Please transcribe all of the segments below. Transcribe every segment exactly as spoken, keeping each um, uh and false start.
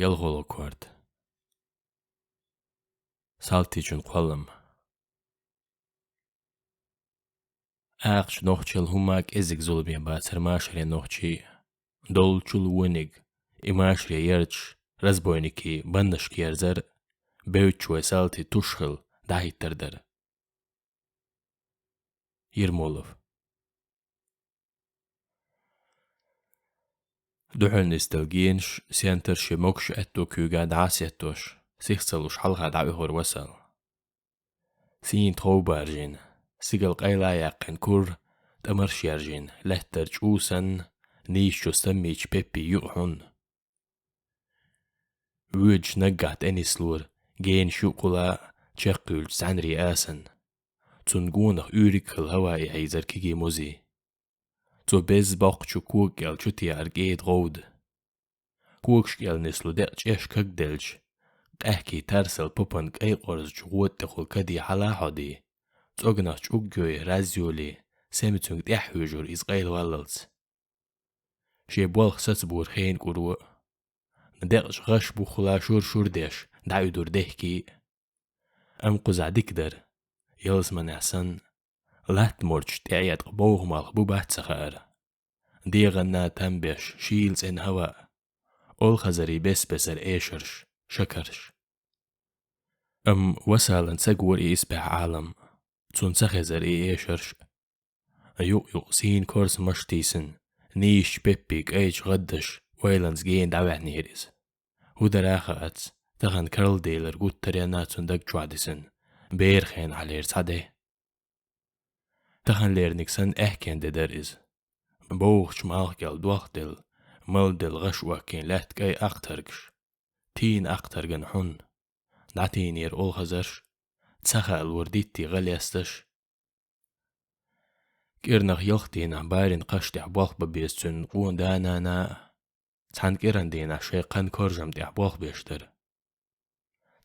ЯлхолгӀа корта. Салтичун кхоллам. Ахча нохчал хӀумма кӀеззиг зуламе бацар машаре нохчий. Долчул вониг, и машаре ярташ, разбойникий, баннашка ерзар, бевдча вай салти тушхал дӀахӀиттар дар. Ермолов. Духьал нисдала генаш, сентарш шоай могаш аьтту куьйга дӀасеттош, сих ца луш хьалха дӀаоьхур Васал. Сийна тхов баржийна, сигала къайла яьккхина кур, тӀамарш яржийна, лаьттара чӀу санна, нийсачу саммийча пеппи юкъ хьунна. Воьдуш наггахь тӀенислора, генаш юкъахула чекхйоьллачу зӀаьнарий асанна. Цунна гонах уьйриг хилла хӀаваи хьийзар кегий музий. Цо безза боккхачу кога кӀел чу техьар кӀеда гӀовда. Когаш кӀел нислу декъа чӀеш кагделча, къаьхкий тарсал пупан кӀай къорзачу гӀода тӀехула каде хьала хьодий, цӀогнах чӀуг йой, раз йолий, сема цуьнга тӀаьхьа хьоьжура иза къайла валлалц. Шен болх сацабора хенан кӀуро. Декъачу гӀаш буххула шур-шур деш, дӀаоьдура дехкий. Амма кхузахь дика дара. Ялсаманехь санна, латта морчаш тӀеӀеткъа бовха малх бу-бац ца хаьара. ДегӀанна там беш, шийла цӀена хӀаваъ, олхазарий бес-бесара эшарш, шакарш. Амма Васалан ца гора и исбаьхьа Ӏалам, цунна ца хезара и эшарш. Юкъ-юкъ сийна корса машатийсина, нийсачу пеппи кӀайчу гӀаддаш ойланца гена дӀаваьхьнера иза. ХӀун дара а хаац, тахана карладелар гуттаренна цунна даг чохь дисина, беран хенахь лера цхьа де. Таханлерниг санна аьхкенан де дара иза. Бовхачу малх кӀел дохделла, малделла гӀаш оккхийна лаьтта кӀай акхтаргаш. Тийна акхтарган хьун. ДӀатийнера олхазарш, ца хаалора диттий гӀа лесташ. КӀирнах ялх дийнахь барин кхаш тӀехь болх бан беза цуьнан къона да-нана а, цхьана кӀиран дийнахь шайн кхан коржам тӀехь болх беш дара.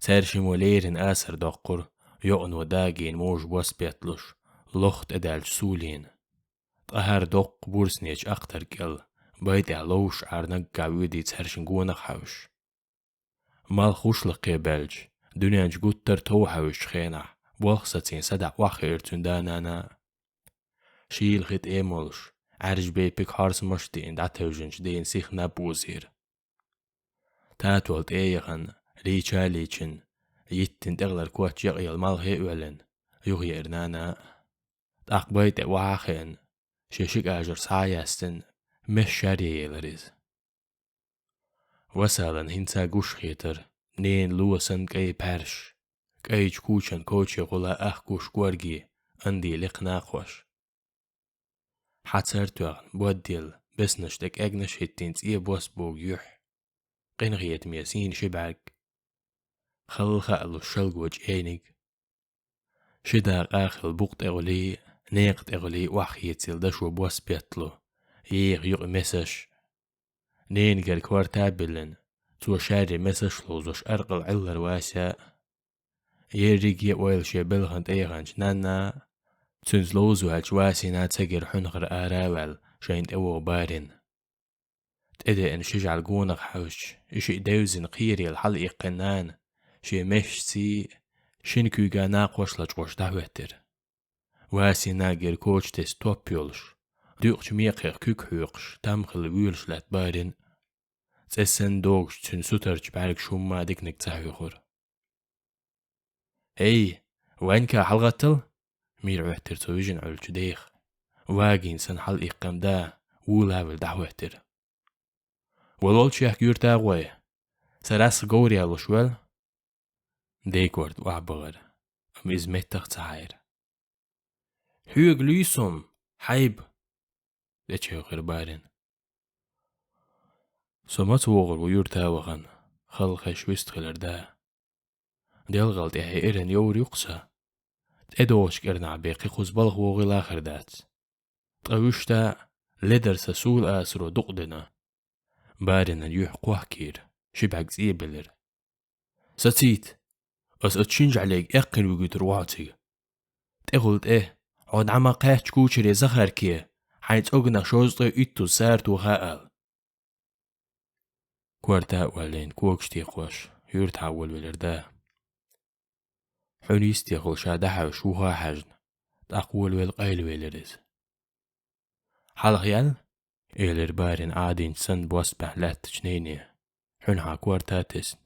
Цаьршиммо леррина асар доккхура, йоӀано дагийна можа бос бетталуш, лох тӀедаьллачу сулийна. Ткъа хӀара доккха бурснечу акхтарг кӀел, бай тӀехь ловш Ӏар наггахь воьдий цаьршинна гонах хьаьвсаш. Малх гӀушлакхе баьлча, дуьнен чу гуттар а тов хьаьвсачу хенахь, болх сацийна садаӀа охьахиира цуьнан да-нана. Шийла хи тӀе а молуш, Ӏаьржа бепиг хьорса машатийна дӀатевжинчу дийна сиха наб озийра. Татол тӀе а яхана, лийча а лийчина, йиттина тӀехьлара коч якъъелла малхе а оьллина, юхаеара нана. ТӀаккха бай тӀе охьа а хиъна, шен ши кӀажар схьа а яьстина, меш шаре елира иза. Васалан хӀинца гуш хетара ненан ло санна кӀай пхьаьрш, кӀайчу кучан кочехула ах гуш горгий, анди лекха накхош. Хьацар а тоьхна, бодделла, беснаш тӀе кӀегнаш а хӀиттийна цӀен бос богу юьхь. Къинхетаме сийна ши бӀаьрг. Халла хаалуш шалго чӀениг. Ши дакъа а хилла букъ тӀе гӀулий, некъа тӀе гӀулий охьахецийла дашо бос бетталу, еха юкъа месаш. Ненагара корта а биллина, цо шаьрре месаш ловзош аркъал Ӏиллара Вася. Ерриге а ойла шен белхан тӀе яханчу нанна, цуьнца ловзаваьлча Васина ца гира хьуьнхара ара а ваьлла шайна тӀевогӀу барин. ТӀедеана ши жӀаьла гонах хьаьвсча, и шиъ девзина кхерийла хьалаиккхина нана, шен мешций, шина куьйга накхош лачкъош дӀахӀоьттира. Васина гира коча тесна топ йолуш, дуькъачу мекхех куьг хьоькхуш, там хилла воьлуш лаьтта барин. ЦӀе санна догуш цуьнан сутарчу бӀаьргаш хӀумма диканиг ца хьоьхура. «ХӀей, Ванька, хьалагӀаттал!» — мийра Ӏоьттира цо вижина Ӏуьллучу деха. Вагийна санна хьалаиккхина да, вулавелла дӀахӀоьттира. «Валол чехка, юьртагӀой! Сан расха говр ялуш вел!» Декорта охьабахара, амма иза меттах а ца хьайра. «Хьоьга луьйсу хӀума, хьайба!» — тӀечевхира барин. «Со маца вогӀур ву юьрта вахана, халла хезаш вистхилира да. Делгал тӀе хьеиран йовр ю-кх сан. ТӀедогӀучу кӀирнахь бен кхин кхуза балха вогӀийла хир дац. Ткъа вуьшта ледара сан сула асаро дукъ дина». Баринан юьхь кхохкийра, ши бӀаьрг цӀе белира. «Сацийта! Ас оцу шина жӀаьлега эккхина вуьгуьйтур ву хьо цига. ТӀехула тӀе, хьо дӀа ма кхаьчча кучаре Захарке, хьайн цӀогнах шовзткъе иттуза Сарто хаал». Корта а оаллийна, когаш текхош, юьртахьа волавелира да. Хьуьнийс техула ша дӀахьош вуха а хьаьжна, тӀаккха волавелла къайлавелира иза. «Хьалха ял?» — элира барин Ӏадийнача санна бос баьхьа лаьттача нейне, хьуьнхьа корта а тесна.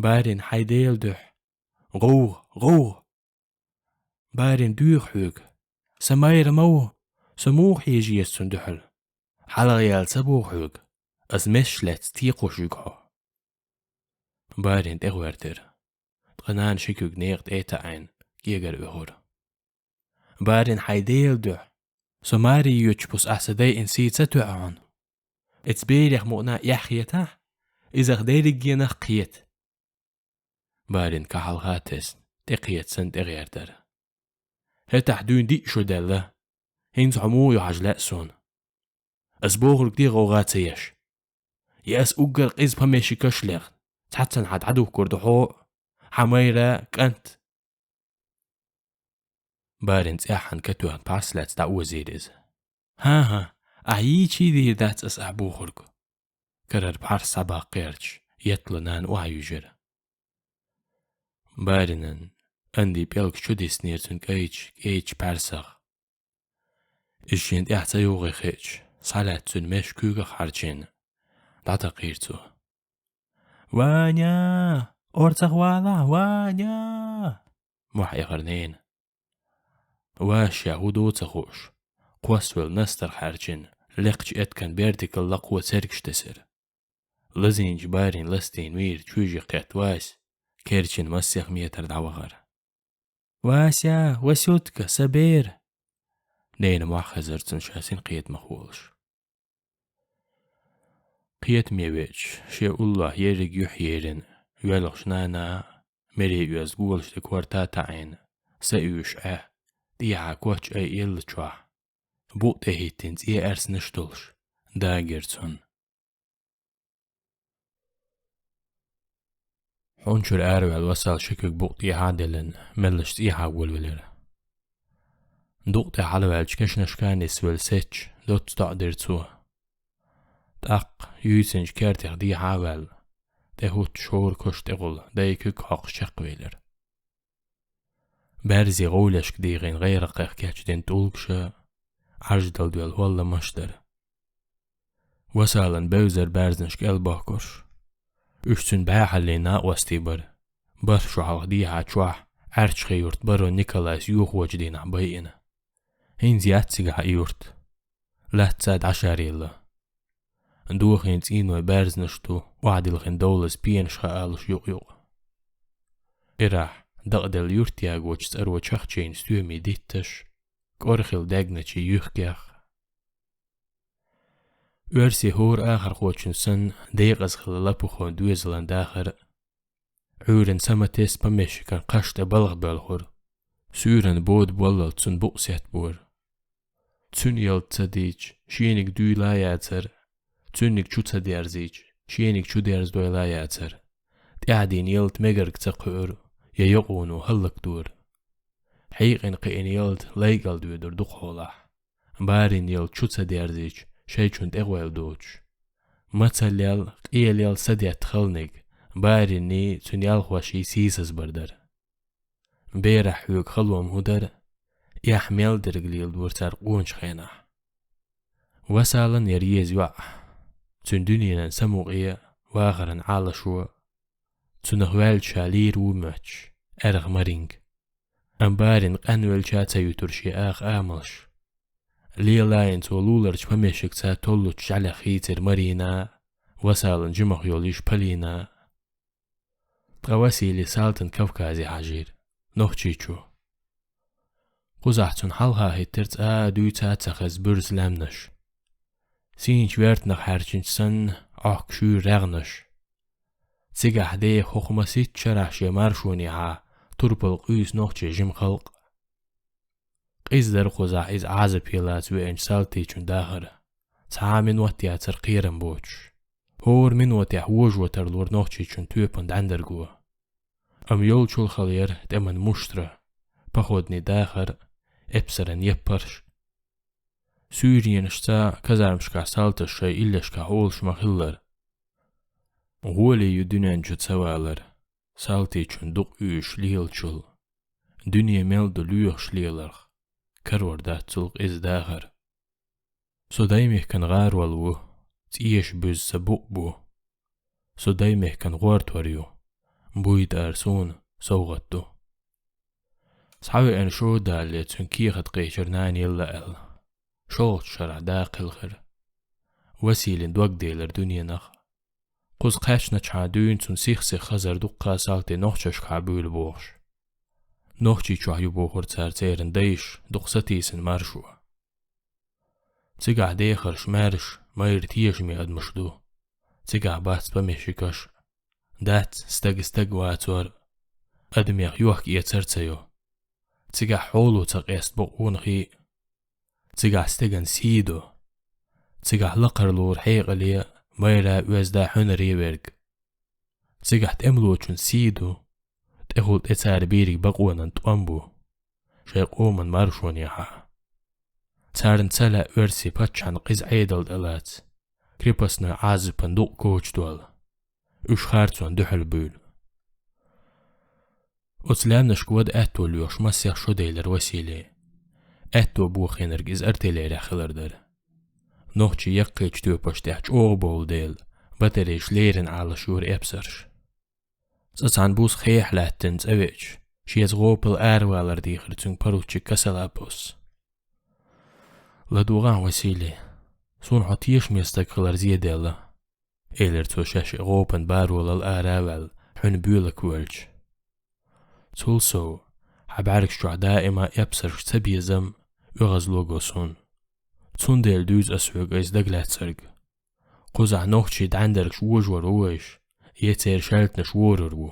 «Барин, хьай Дела дуьхьа! ГӀовгӀа! ГӀовгӀа! Барин, доьху хьоьга! Сан майра ма ву! Со муха хьежа еза цунна дуьхьал? Хьалха ял ца боху хьоьга? Ас месаш лаьцна текхош вуьгу хьо». Барин тӀегӀертира. Ткъа нана ши куьг некъа тӀе а таӀийна, кӀегар оьхура. «Барин, хьай Дела дуьхьа! Со маре йоьдуш буса ахь сан дайъина сий ца тоьа хьуна? Эца берех мукъана эхь хетахь, изах дерригенах кхета». Барин кахь хьалха а тесна, тӀекхета санна тӀегӀертара. «ХӀетахь дуьйна диъ шо даьлла. ХӀинца хьо муха ю хьажа лаьа суна? Ас бохург де гӀовгӀа ца еш. Я ас уггар къиза помещикаш лехна, цхьаццанхьа дӀадухкур ду хьо а, хьан майра а, кӀант а». Барин цӀеххьана катоьхна пхьарс лаьцна дӀаозийра иза. «ХӀан-хӀа, ахь йийча а дийр дац ас ахь бохург». Карара пхьарс схьабаккха гӀерташ, еттала нана охьаюьжира. Баринан Анди пӀелгаш чудиснера цуьнан кӀайчу, кӀайчу пхьарсах. Иза шена тӀехь ца юхе хиъча, схьалаьцна цуьнан меш куьйгах хьарчийна, дӀатакхийра цо. «Ваня! Орцах валахь, Ваня!» — мохь эхира нейна. Ваша ша хӀун до ца хууш, кхоссавелла настарх хьаьрчина, лекхачу эткан бертикал лакхо цергаш тесира. Лазийначу барин ластийна вийра чуьйже кхетта Вася, керчина массех метр дӀавахара. «Вася, Васютка, сан бер!» — нейна мохь хезара цунна ша синкхетамах волуш. Кхетаме веача, шен уллохь ерриг юьхь ерина, воьлхуш нана а, мере оьзда голаш тӀе корта а таӀийна, са уьйш Ӏа, тӀехьа коч ай еллачохь, букъ тӀе хӀиттина цӀе аьрсанаш долуш, дагийра цунна. Хьун чуьра араваьлла Васал ши куьг букъ тӀехьа а деллина, меллаша цӀехьа волавелира. Дукъ тӀе хьалаваьллачу кешнашка а нисвелла сецча, доцца тоӀадира цо. ТӀаккха, юьйцинчу кертех дехьа а ваьлла, тӀе хӀуттуш хӀора куш тӀехула дай куьг хьокхуш чекхвелира. Баьрзе гӀовлешка дийгӀина гӀайракхех кечдина тӀулгаша, Ӏарждала доьлла хӀолламаш дара. Васалан бевзара баьрзнаш кӀел бохкуш. Уьш цуьнан бӀаьхьаллин накъостий бара. БархӀ шо хьалха дехьа чохь Ӏаьрчхи-Юрт барон Николайс юхочу дийнахь байина. ХӀинца яц цигахь и юрт. Лаьцна дӀашаръелла. Дохийна цӀийнойн баьрзнаш ду, охьадилхина довлаза пенаш хаалуш юкъ-юкъа. Ирахь, дакъаделла юрт ягочу цӀаро чахчийна стоьмий дитташ, кӀорхила дегначий юьхкех. Оьрсийн хӀора ахархочун санна, декъаза хилла лапухон доьзалан дахар а, Ӏуьйранна саматесна помещикан кхаш тӀе балха боьлхура. Суьйранна бода боллалц цунна букъ сеттабора. Цуьнан ялта ца дийча, шениг дуйла а яцара, цуьнниг чу ца дерзийча, шениг чу дерзадойла а яцара. ТӀаьхьадийна ялта мегарг ца кхуьура, я йокъоно хӀаллакдора. Хьийкъина кхиъна ялта лайкӀал доьдура дукхахьолахь. Барин ялта чу ца дерзийча, шайчунна тӀегӀойла доцуш. Мацаллел, къелел садетта халниг, баринний, цуьнан ялхошний сийсазбар дара. Берахь хьоьга халонаш хӀун дара, эхь мел дерг леладора цара къоначу хенахь. Васалан яра еза йоӀ, цуьнан дуьненан самукъа а, вахаран Ӏалашо а, цунах ваьлча ша лийр ву моьттуш, аьрха Маринга. Амма барин къанвелча а ца юьтура шен аха амалш. Лелайна цо луларчу помещикца толлучу жӀаьлех хийцира Марина а, Васалан жимах йолу йиша Полина а. Ткъа Василий Салтан Кавказе хьажийра, Нохчийчу. Кхузахь цунна хьалха хӀиттира цкъа а дуьйца а ца хеза буьрса лаьмнаш. Сийначу вертанах хьаьрчинчу санна, Ӏохкуш юьйра регӀнаш. Цигахь деха хӀокху масийтта шарахь шен маршонехьа турпал къуьйсу нохчийн жима халкъ. Къиза дара кхузахь иза Ӏазапе лаца веанчу Салтийчун дахар. Цхьа а минот яцара кхерам боцуш. ХӀора минотехь вожо тарлора Нохчийчун тоьпан дӀаьндарго. Амма йолчул хала яра тӀеман муштра, походный дахар, эпсаран яппарш. Суьйренашца казармашкахь салташа шайн иллешкахь олуш ма-хиллара. ГӀоле ю дуьнен чу ца валар, салтичун дукъ уьйш лелачул. Дуьне мел ду лоьхуш леларх, карор дац цул къиза дахар. Со даймехкан гӀарол ву, цӀеша буьзза букъ бу. Со даймехкан гӀортор ю, буй тӀара суна совгӀат ду. Схьавеана шо далале цуьнан кехат кхечира нана елла аьлла. ШолгӀачу шарахь даккхилхира. Василин дог делира дуьненах. Кхуза кхаьчначхьана дуьйна цунна сих-сиха хазар дуккха салти нохчашкахьа буьйлу бохуш. Нохчийчохь ю бохура цара церан дайша дукха сатийсина маршо. Цигахь дехарш маьрша, майра тешаме адамаш ду. Цигахь бац помещикаш. Дац стага стаг вацор. Адамех йохка эцар ца йо. Цигахь хьоло ца къеста бу къонахий. Цигахь стеган сий ду. Цигахь лакхара лора хьекъале, майра оьзда хьуьнаре верг. Цигахь тӀемалочун сий ду. ТӀехула тӀе цара бийриг бакъонан тӀом бу. Шайн къоман маршонехьа. Царна ца лаьа оьрси паччахьан къиза Ӏедал тӀелаца. Крепостной Ӏазапан дукъ кочадолла. Уьш харцон дуьхьал буьйлу. Оцу лаьмнашка вада аьтто лоьхуш массех шо делира Василий. Аьтто бохийнарг иза артиллерехь хилар дара. Нохчий яккхийчу тоьпаш тӀехь чӀогӀа бовла дела, батарейш леррина Ӏалаш юра эпсарш. Цкъа цхьана буса хехьа лаьттина цӀа веача, шеца гӀопал аравалар дийхира цуьнга поручик Косолаповс. «ЛадугӀахь, Василий, суна хьо тешаме стаг хилар зеделла», — элира цо шаьш гӀопан баролал ара а ваьлла, хьуьна боьлак воьлча. Цул сов, хьан бӀаьргаш чохь даима эпсарш ца безам, оьгӀазло го суна. Цундела дуьйцу ас хьоьга айса дагалаьцнарг. Кхузахь нохчий дӀаьндаргаш вожор ву вайша, я церан шаьлтанаш ворур ву.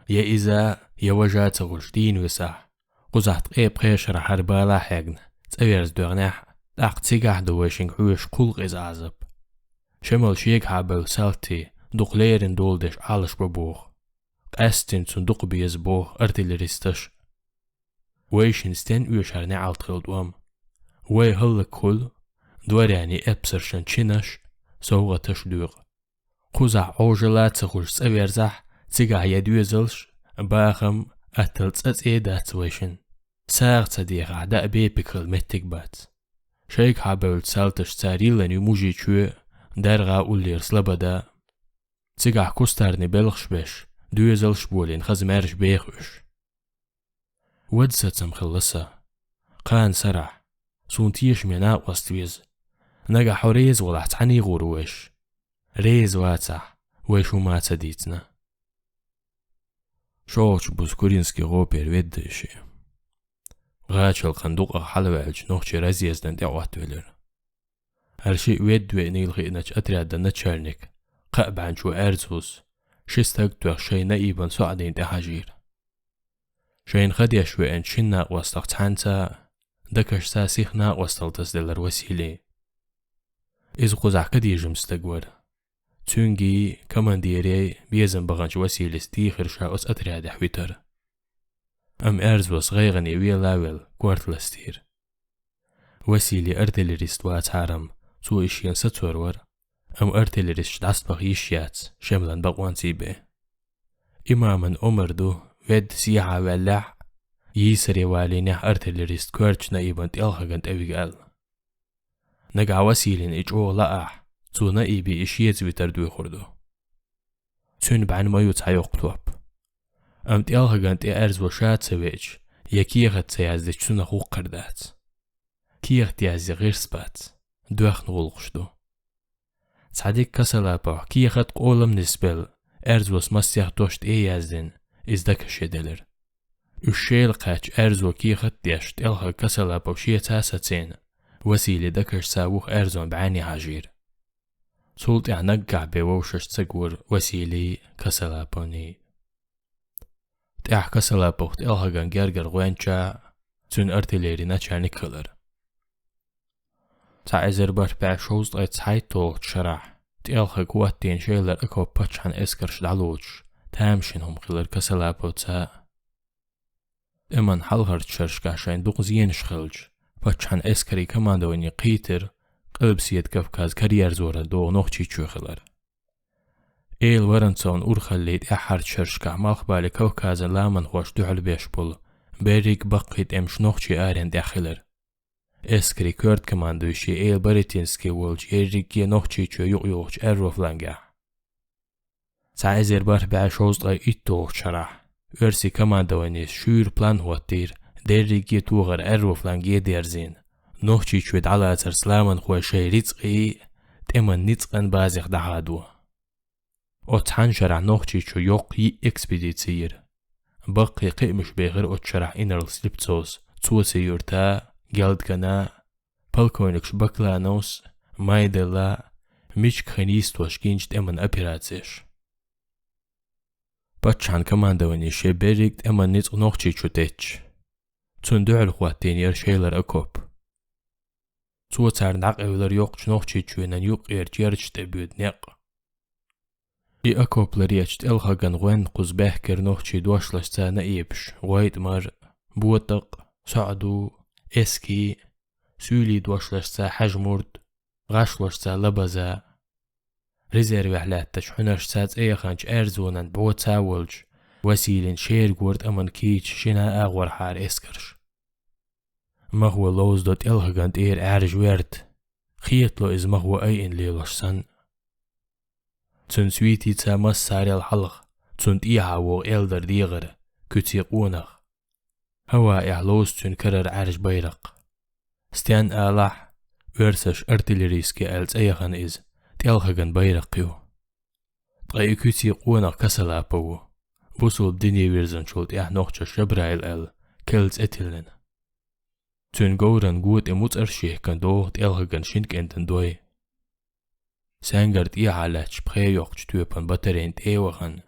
Я иза, я важа ца хуьлуш дийна висахь, кхузахь ткъе пхе шарахь хӀара бала хьегна, цӀа верза доьгӀнехь, тӀаккха цигахь ду вайшинга хьоьжуш кхул къиза Ӏазап. Шемал шегахьа бевлла салти дукха леррина дола деш Ӏалаш бан боху. Къаьсттина цунна дукха беза боху артиллеристаш. Вайшинна стенна оьшу хӀара неӀалт хилла тӀом? Вай хӀаллакьхуьлу, дворяне эпсаршан чинаш, совгӀаташ доькъу. Кхузахь Ӏожалла ца хуьлуш цӀа верзахь, цигахь я доьзалш, бахам, аттал цӀа цӀе дац вайшинна. СагӀа ца дехахь, даа бепиг хила меттиг бац. Шайгахьа бевллачу салташа цара йиллина ю мужичоь, даргӀа уллера слобода. Цигахь кустарни белхаш беш, доьзалш болийна хаза маьрша беха уьш. Вада сацам хилла сан. Кхана сарахь, суна тешаме накъост веза. Нагахь хьо реза валахь, цхьаьний гӀур вайша. Реза вацахь, вайша хӀума ца дийцина. ШолгӀачу буза Куринский гӀопера ведда и шиъ. ГӀачалкхан дукъах хьалаваьллачу нохчийн разъездан тӀе Ӏоттавелира. ХӀара шиъ ведда веанийла хиъначу отрядан начальник, кхаа бӀаьнчо Аьрзус, ши стаг тоьхна шайн наибан соьдина тӀе хьажийра. Шайна ха деш веанчу шина накъостах цхьаьнца, дакашца сиха накъосталла тасаделира Василий. Иза кхузахь кадийжим стаг вара. Цуьнгий, командирий безам баханчу Василийс дийхира ша оцу отрядехь витар. Амма Аьрзус гӀайгӀане вела а велла, корта ластийра. Василий артиллерист вацахьара-м, цо и шена сацор вара, амма артиллеристаш дӀасабаха йиш яц, Шемлан бакъонций бен. Имаман омра ду, ведда сехьа ваьллехь а, йийсаре валийнехь а артиллерист коьртачу наибан тӀелхаган тӀе вига аьлла. Нагахь Василийна и чӀогӀа лаахь, цо наибе и шеца витар доьхур ду. Цуьнан бӀаьнна ма ю цхьа йоккха топ. Амма тӀелхаган тӀе Аьрзо ша ца веача, я кехат ца яздича, цунах вукхар дац. Кехат язъе гӀирс бац, доьхна гӀуллакхаш ду. Цхьа дика Косолаповх кехат а, къолам а нисбелла, Аьрзос массех дош тӀе а яздина, иза дакаше делира. Уьш Шела кхаьчча, Аьрзо кехат а деш, тӀелхаг Косолапов шеца а сацийна, Василий дакашца вуха Аьрзон бӀаьнне хьажийра. Цул тӀаьхьа наггахь бен вовшашца гора Василий, Косолаповний. ТӀаьхьа Косолаповх тӀелхаган гергара гӀоьнча, цуьнан артиллери начальник хилар. Цхьа эзар бархӀ бӀе шовзткъе цхьайтталгӀачу шарахь, тӀелхаг хӀоттийна шелара окоп паччахьан эскарш дӀалоцуш, тамашийна хӀума хилар Косолаповца. ТӀеман хьалхарчу шерашкахь шайна дукха зенаш хилча, паччахьан эскарийн командовани кхийтира Къилбаседа Кавказ караерзоран догӀу Нохчийчоь хилар. Эла Воронцовн урхаллин тӀаьххьарчу шерашкахь Малхбале Кавказан ламанхошна дуьхьал беш болу берриг а баккхий тӀемаш нохчийн аренна тӀехь хилира. Эскарийн коьрта командующий Эла Баритинский волчу ерриге а Нохчийчоь юкъайогӀучу аьрру флангехь. Цхьа эзар бархӀ бӀе шовзткъе итталгӀачу шарахь оьрсийн командованис шуьйра план хӀоттийра, дерриге а тохар аьрру фланге дерзийна, Нохчийчоь дӀалацарца ламанхой шайн рицкъийн а, тӀеман ницкъан базех дӀахадо. Оцу цхьана шарахь Нохчийчу йоккха йиъ экспедици йира. Баккхий кхиамаш бехира оцу шарахь Инарла Слепцовс, Цоци-Юрта, Гелдгана, полковникаш Баклановс, Майделла, мичка хин йистош гинчу тӀеман операцеш. Паччахьан командованис шен берриг а тӀеман ницкъ Нохчийчу тетташ. Цунна дуьхьал хӀоттийна яра Шелара окоп. Цо царна дӀакъевлира йоккхачу Нохчийчоьнан юккъерчу ярташ тӀе боьду некъ. И окоп ларъечу ТӀелхаган гӀоьнна кхуза баьхкира нохчийн дошлашца Наибаш, ГӀойтӀа-Мар, БотӀакъ, СоӀду, Эски, суьйлийн дошлашца Хьаьжмурд, гӀашлошца Лабаза. Резервехь лаьттачу хьуьнаршца цӀе яханчу аьрзонан бӀоца а волчу Василин шеригора тӀаман кийча шина а агӀорхьара эскарш. Махо ловзадо ТӀелхаган тӀера Ӏаьржа верта, хетало иза махо айина лелош санна. Цуьнан свитица массарел хьалха, цунна тӀехьа вогӀу элдар дегӀара, куьций къонах. ХӀаваэхь ловзу цуьнан карара Ӏаьржа байракх. Стенна алахь, оьрсаша артиллерийский аьлла цӀе яхана иза, ТӀелхаган байракх ю. Ткъа и куьций къонах Косолапов ву, бусулба дине вирзинчул тӀаьхьа нохчаша Жабраил аьлла, керла цӀе тиллина. Цуьнан говран го тӀе муцӀарш а ехкина догӀу ТӀелхаган шина кӀентан дой. Саьнгара тӀехьа лаьттачу пхе йоккхачу тоьпан батарейна тӀе а вахана,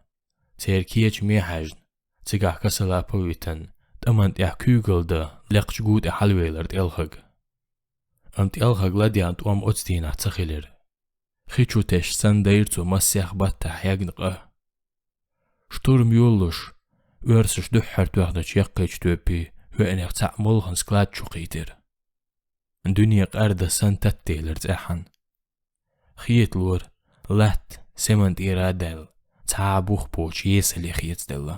церан кечаме хьаьжна, цигахь Косолапов а витина, тӀаман тӀехь куьйгалла дан лекхачу го тӀе хьалавелира ТӀелхаг. Амма ТӀелхаг ладегӀна тӀом оцу дийнахь ца хилира. Хи чу тесча санна дайра цо массех баттахь хьегна къа. Штурм йолалуш, оьрсаша дуьххьара тоьхначу яккхийчу тоьпийн веанех цхьаъ молханан склад чу кхийтира. Дуьне къарда санна таттаделира цӀеххьана. Хеталора, латта семан тӀера а даьлла, цхьа а бух боцуш есале хецаделла.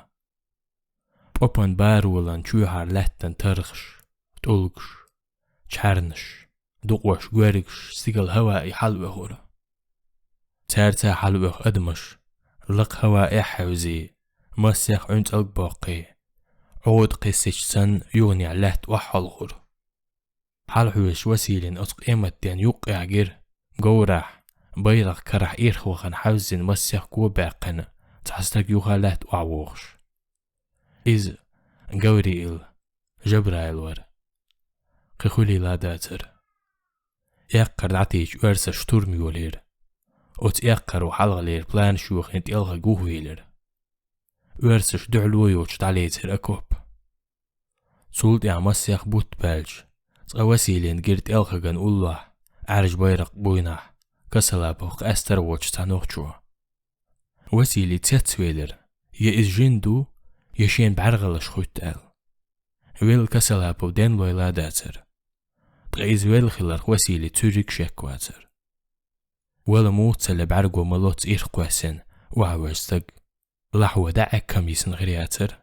ПӀопан баролан чоьхьара лаьттан тархаш, тӀулгаш, чхьарнаш, дукъош, гоьргаш стигала хӀаваэ хьалаоьхура. Цаьрца хьалаоьху адамаш, лакха хӀаваэхь хьевзий, массех Ӏуьнцалг боккхий, Ӏода кхиссича санна юханехь лаьтта охьахьолхура. Хьалахьоьжуш Василин оцу къематден юккъехь гира, говрахь, байракх карахь ирх вахана хьаьвзина массех го баьккхина, цхьа стаг юха лаьтта охьавогӀуш. Иза Гавриил, Жабраил вара. Кхин хуьлийла дацара. Эккхар дӀатийча оьрсаша штурм йолийра. Оцу эккхаро хьалхалера планаш йохийна ТӀелхаг юхавийлира. Оьрсаша дуьхьало йоцуш дӀалецира окоп. Цул тӀаьхьа массех бутт баьлча, цкъа Василин гира ТӀелхаган уллохь, Ӏаьржа байракх буйнахь, Косолаповх къаьстара воцуш цхьа нохчо. Васили цецвелира, я иза жин ду, я шен бӀаьргӀалаш хуьтту аьлла. Велла Косолапов денлойла дацара. Ткъа иза велла хиларх Васили цуьрриг шек вацара. Вала муха ца ле бӀаьрго ма лоццу ирх кхоьссина, охьавоьжу стаг. Лахьо дӀа Ӏеккам йисна хир яцара.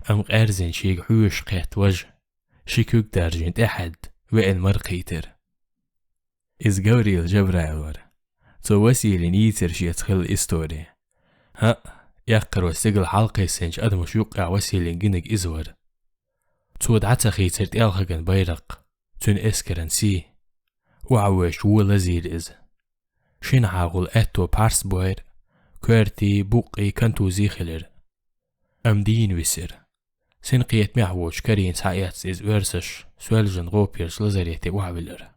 Амма къаьрзина шега хьоьжуш кхетта важа, ши куьг даржийна тӀаьхьаьдда, веана мара кхийтира. Иза Гаврил Жабраил вара. Цо Василина йийцира шеца хилла истори. ХӀаъ, эккхаро стигала хьалакхиссинчу адамаш юккъехь Василина гинарг иза вара. Цо дӀа ца хийцира ТӀелхаган байракх, цуьнан эскаран сий. Охьавоьжча вон лазийра иза. Шина хьагӀул аьтто пхьарс бойра, коьртий, букъий, контузий хилира. Амма дийна висира. Синкхетамехь воцуш карийна схьаэцна иза оьрсаша Соьлжан-ГӀопарчу лазарете охьавиллира.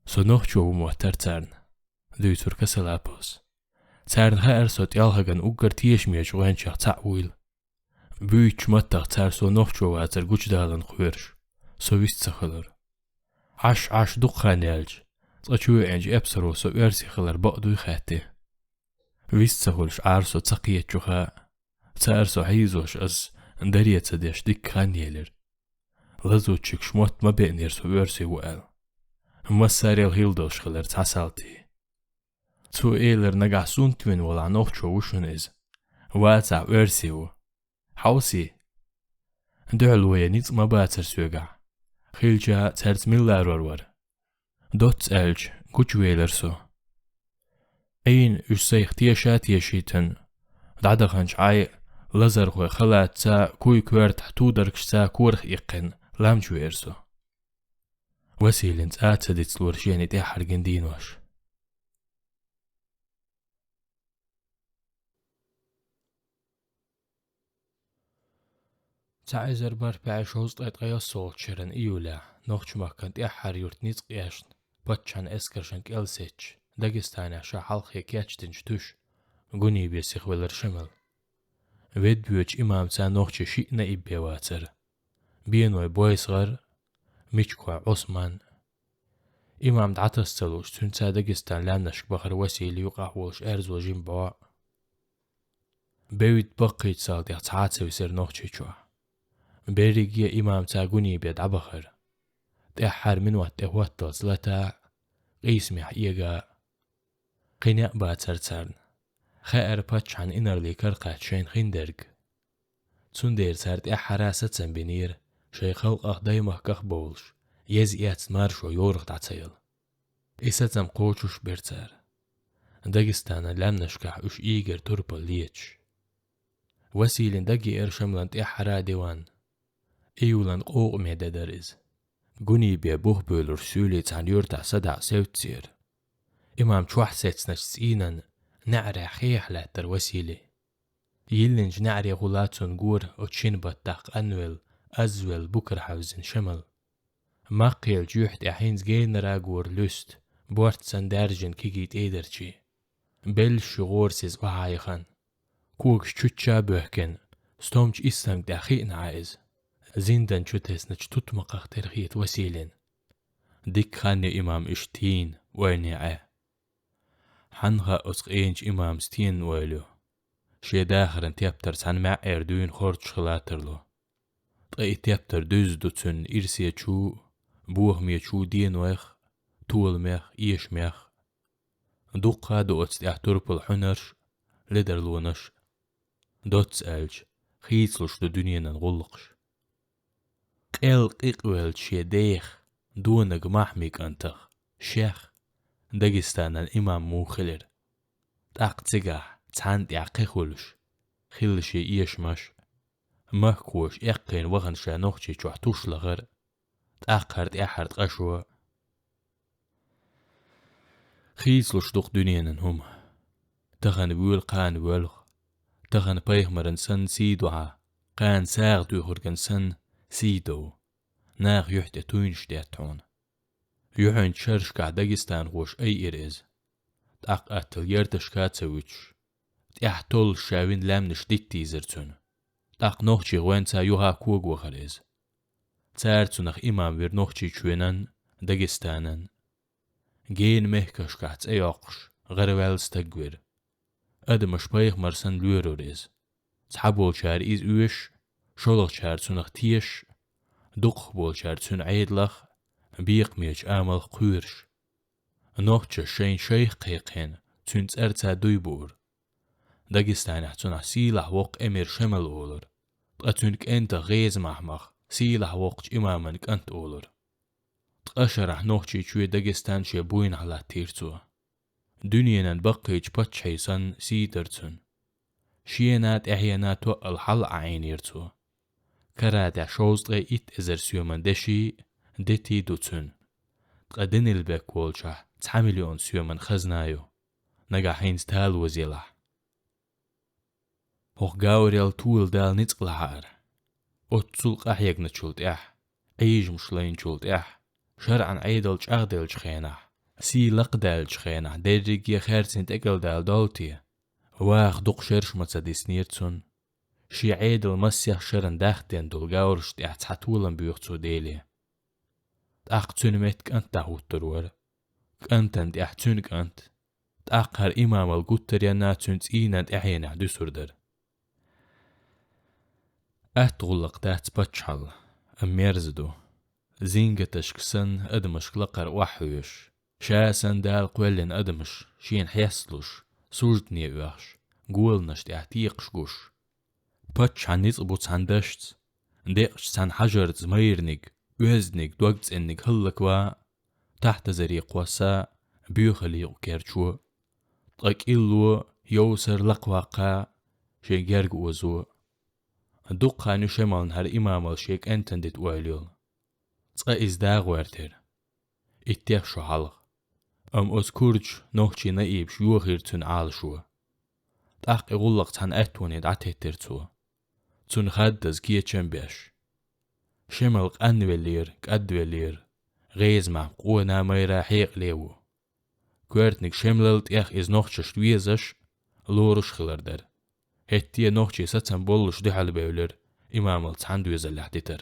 «Со нохчо ву моттара царна», — дуьйцура Косолаповс. «Царна хаьара со ТӀелхаган уггар тешамечу гӀоьнчех цхьаъ вуйла. Буьйцучу маттах цара со нохчо вацар гучудаларна кхоьруш, со вист ца хуьлура. Ӏаш, Ӏаш дукха хан яьлча, цкъа чу веанчу эпсаро со оьрси хилар бакъ дуй хаьттира. Вист ца хуьлуш Ӏара со ца кхетачуха, цара со хьийзош ас даре ца деш дикка хан елира. Лазутчикаш мотт ма беънера со оьрси ву аьлла. Массарел хилла долуш хилира цхьа салтий. Цо элира: «Нагахь сунтвина волахь нохчо ву шуна иза. Вацахь, оьрси ву. Хьовсий. Дуьхьал вай ницкъ ма бацара соьгахь. Хилча цаьрца милла ларор вара». Доцца аьлча, гучувелира со. Ӏийна уьш сайх теша а тешийтина, дӀадаханчу Ӏай лазархой халатца, куй коьртахь тударгашца корах иккхина, лам чу веара со. Василина цӀа а ца дицлора шена и тӀаьххьара гина денош. Цхьа эзар бархӀ бӀе шовзткъе ткъайоьссалгӀачу шеран июлехь Нохч-махкан тӀаьххьара юрт ницкъ эшна, паччахьан эскаршна кӀел сецча, Дагестанехь ша хьалххе кечдинчу туьша Гунибе сихвелира Шемал. Ведда воьдучу имамца нохчий шиъ наиб бен вацара: Беной Бойсгар, Мичкой Ӏусман. Имам дӀатаса ца лууш, цуьнца Дагестан лаьмнашка бахара Василий, юкъахь волуш аьрзо жима бӀо а. Бевдда баккхийчу салтех цхьа а ца висира Нохчийчохь. Берриге а имамца Гунибе дӀабахара. ТӀаьххьара минот тӀе хӀотталц лата а, къийсамехь эга а. Кхин некъ бацара царна. Хаьара паччахьан инарлин кара кхаьчча шайна хиндерг. Цундела цара тӀаьххьара а сацам бинера, шайн халкъах, даймахках а бовлуш, еза эцна маршо йорах дӀа ца яла. И сацам кхочуш а бира цара. Дагестанан лаьмнашкахь уьш ийгира турпал леташ. Василина дагайеара Шемалан тӀаьххьара а диван. Июлан къовкъаме де дара иза. Гунибе бух буьйлуш суьйлий цхьана юьртахь садаӀа севццера. Имам чохь сецначу цӀийнан неӀарехь хехьа лаьттара Василий. Йиллинчу неӀарехула цунна гора оцу шина баттахь къанвелла, аззавелла букара хьаьвзина Шемал. Маккхелчу юьхь тӀехь хӀинца генара а гора луьста, борт санна даьржина кегий тӀедарчий. Беллаш ши гӀорасиз охьа яхана. Когаш чуьчча а боьхкина, стомчу исстанг тӀехь хиъна Ӏа иза. Зиндан чу тесначу тутмакхах тера хета Василина. Дикка хан ю имам иштта тийна, ойла йина Ӏа. Хьанна хаьа оцу къеначу имамца стенна ойла ю? Шен дахаран тептар цхьана маьӀӀера дуьйна хоржуш хила тарло. Ткъа и тептар дуьзна ду цуьнан ирсечу, бохамечу денойх, толамех, эшамех. Дуккха а ду оцу тӀехь турпал хьуьнарш а, ледарлонаш а. Доцца аьлча, хийцалуш ду дуьненан гӀуллакхаш. Къел къикъвелча шен дех, донаг махьмий кӀантах, шех, Дагестанан имам муха хилира. ТӀаккха цигахь, цхьанна тӀехь кхин хуьлуш, хилла шен эшамаш а. Махкахоша эккхийна вахана ша Нохчийчохь туш лахар а, тӀаккха хӀара тӀаьххьара ткъа шо а. Хийцалуш ду-кх дуьненан хӀума. Тахана воьлу, кхана воьлху. Тахана пайхамаран санна сий ду хьан, кхана сагӀа туьйхурган санна сий дов. Наха юьхь тӀе туйнаш детта хьуна. Юьхьанчу шерашкахь дагестанхоша айира иза. ТӀаккха аттал ярташка а ца вуьтуш, тӀаьхьа толлуш ша вина лаьмнаш дитта дийзира цунна. ТӀаккха нохчийн гӀоьнца юха а кога вахара иза. Цара цунах имам вира Нохчийчоьнан, Дагестанан. Гена мехкашкахь цӀе йоккхуш, гӀараваьлла стаг вира. Адамаш пайхамар санна лоьрура иза. Цхьаболчара иза оьшуш, шолгӀачара цунах тешаш, дукхахболчара цуьнан Ӏедалах, бекхамечу амалх кхоьруш. Нохчаша шайна шайх кхайкхина, цуьнан цӀарца дуй буура. Дагестанехь цунах сийлахь воккха эмир Шемал олура, ткъа цуьнан кӀентах ГӀеза-Махьмах сийлахь воккхачу имаман кӀант олура. Ткъа шарахь Нохчийчоь, Дагестан шен буйнахь латтийра цо. Дуьненан баккхийчу паччахьийн санна сий дара цуьнан. Шена а, тӀаьхьена а тоъал хьал а Ӏийнера цо. Кара тӀехь шовзткъе итт эзар соьман деши, дети ду цуьнан. Ткъа Данилбек волчохь цхьа миллион соьман хазна ю. Нагахь хӀинца талоза елахь. ХӀокху Гаврел тола Дала ницкъ лахьара. Оццул къахьегначул тӀаьхьа, Ӏийжамаш лайначул тӀаьхьа, шарӀан Ӏедал чӀагӀделлачу хенахь, сий лакхадаьллачу хенахь дерриге хаьрцина тӀекӀел Дала долу те? Ваха дукха шераш ма ца диснера цунна. Шен Ӏедал массех шарна дахден долу гаураш тӀехь цхьа толам боьху цо Деле. ТӀаккха цуьнан метта кӀант дӀахӀуттур вара. КӀантана тӀехь цуьнан кӀант. ТӀаккха хӀара имамал гуттаренна цуьнан цӀийнан тӀаьхьенехь дуьсур дара. Атта гӀуллакх дац паччахьалла, амма мерза ду. Зингаташка санна адамашка лакхара охьахьоьжуш, Ша санна Дала кхоьллина адамаш шена хьесталуш, суждане оьхуш, голанаш тӀехь текхаш гуш. Паччахьан ницкъ бу цхьана дашца, декъачу цхьана хьажарца майраниг, оьзданиг, догцӀенниг хӀаллакван, тахьтазаре кхосса, боьхалла юкъ керчо. Ткъа кӀилло, йовсар лакхаваккха, шен герга озо. Дукха хан ю Шемална хӀара имамал шен кӀентан дита ойла йолу. Цкъа иза да гӀоьртира. Иттех шо хьалха. Амма оцу курдаш нохчийн наибаш йохийра цуьнан Ӏалашо. ТӀаккха и гӀуллакх цхьана аьттоне дӀатеттира цо. Цунна хаддаза кечам беш. Шемал къанвеллера, кӀадвеллера, ГӀезамахьа къона майра хьекъале ву. Коьртаниг Шемалал тӀех иза нохчашна везаш, лоруш хилар дара. ХӀетте нохчий сацам боллуш дуьхьал бевлира имамал цхьана доьзаллехь дитар.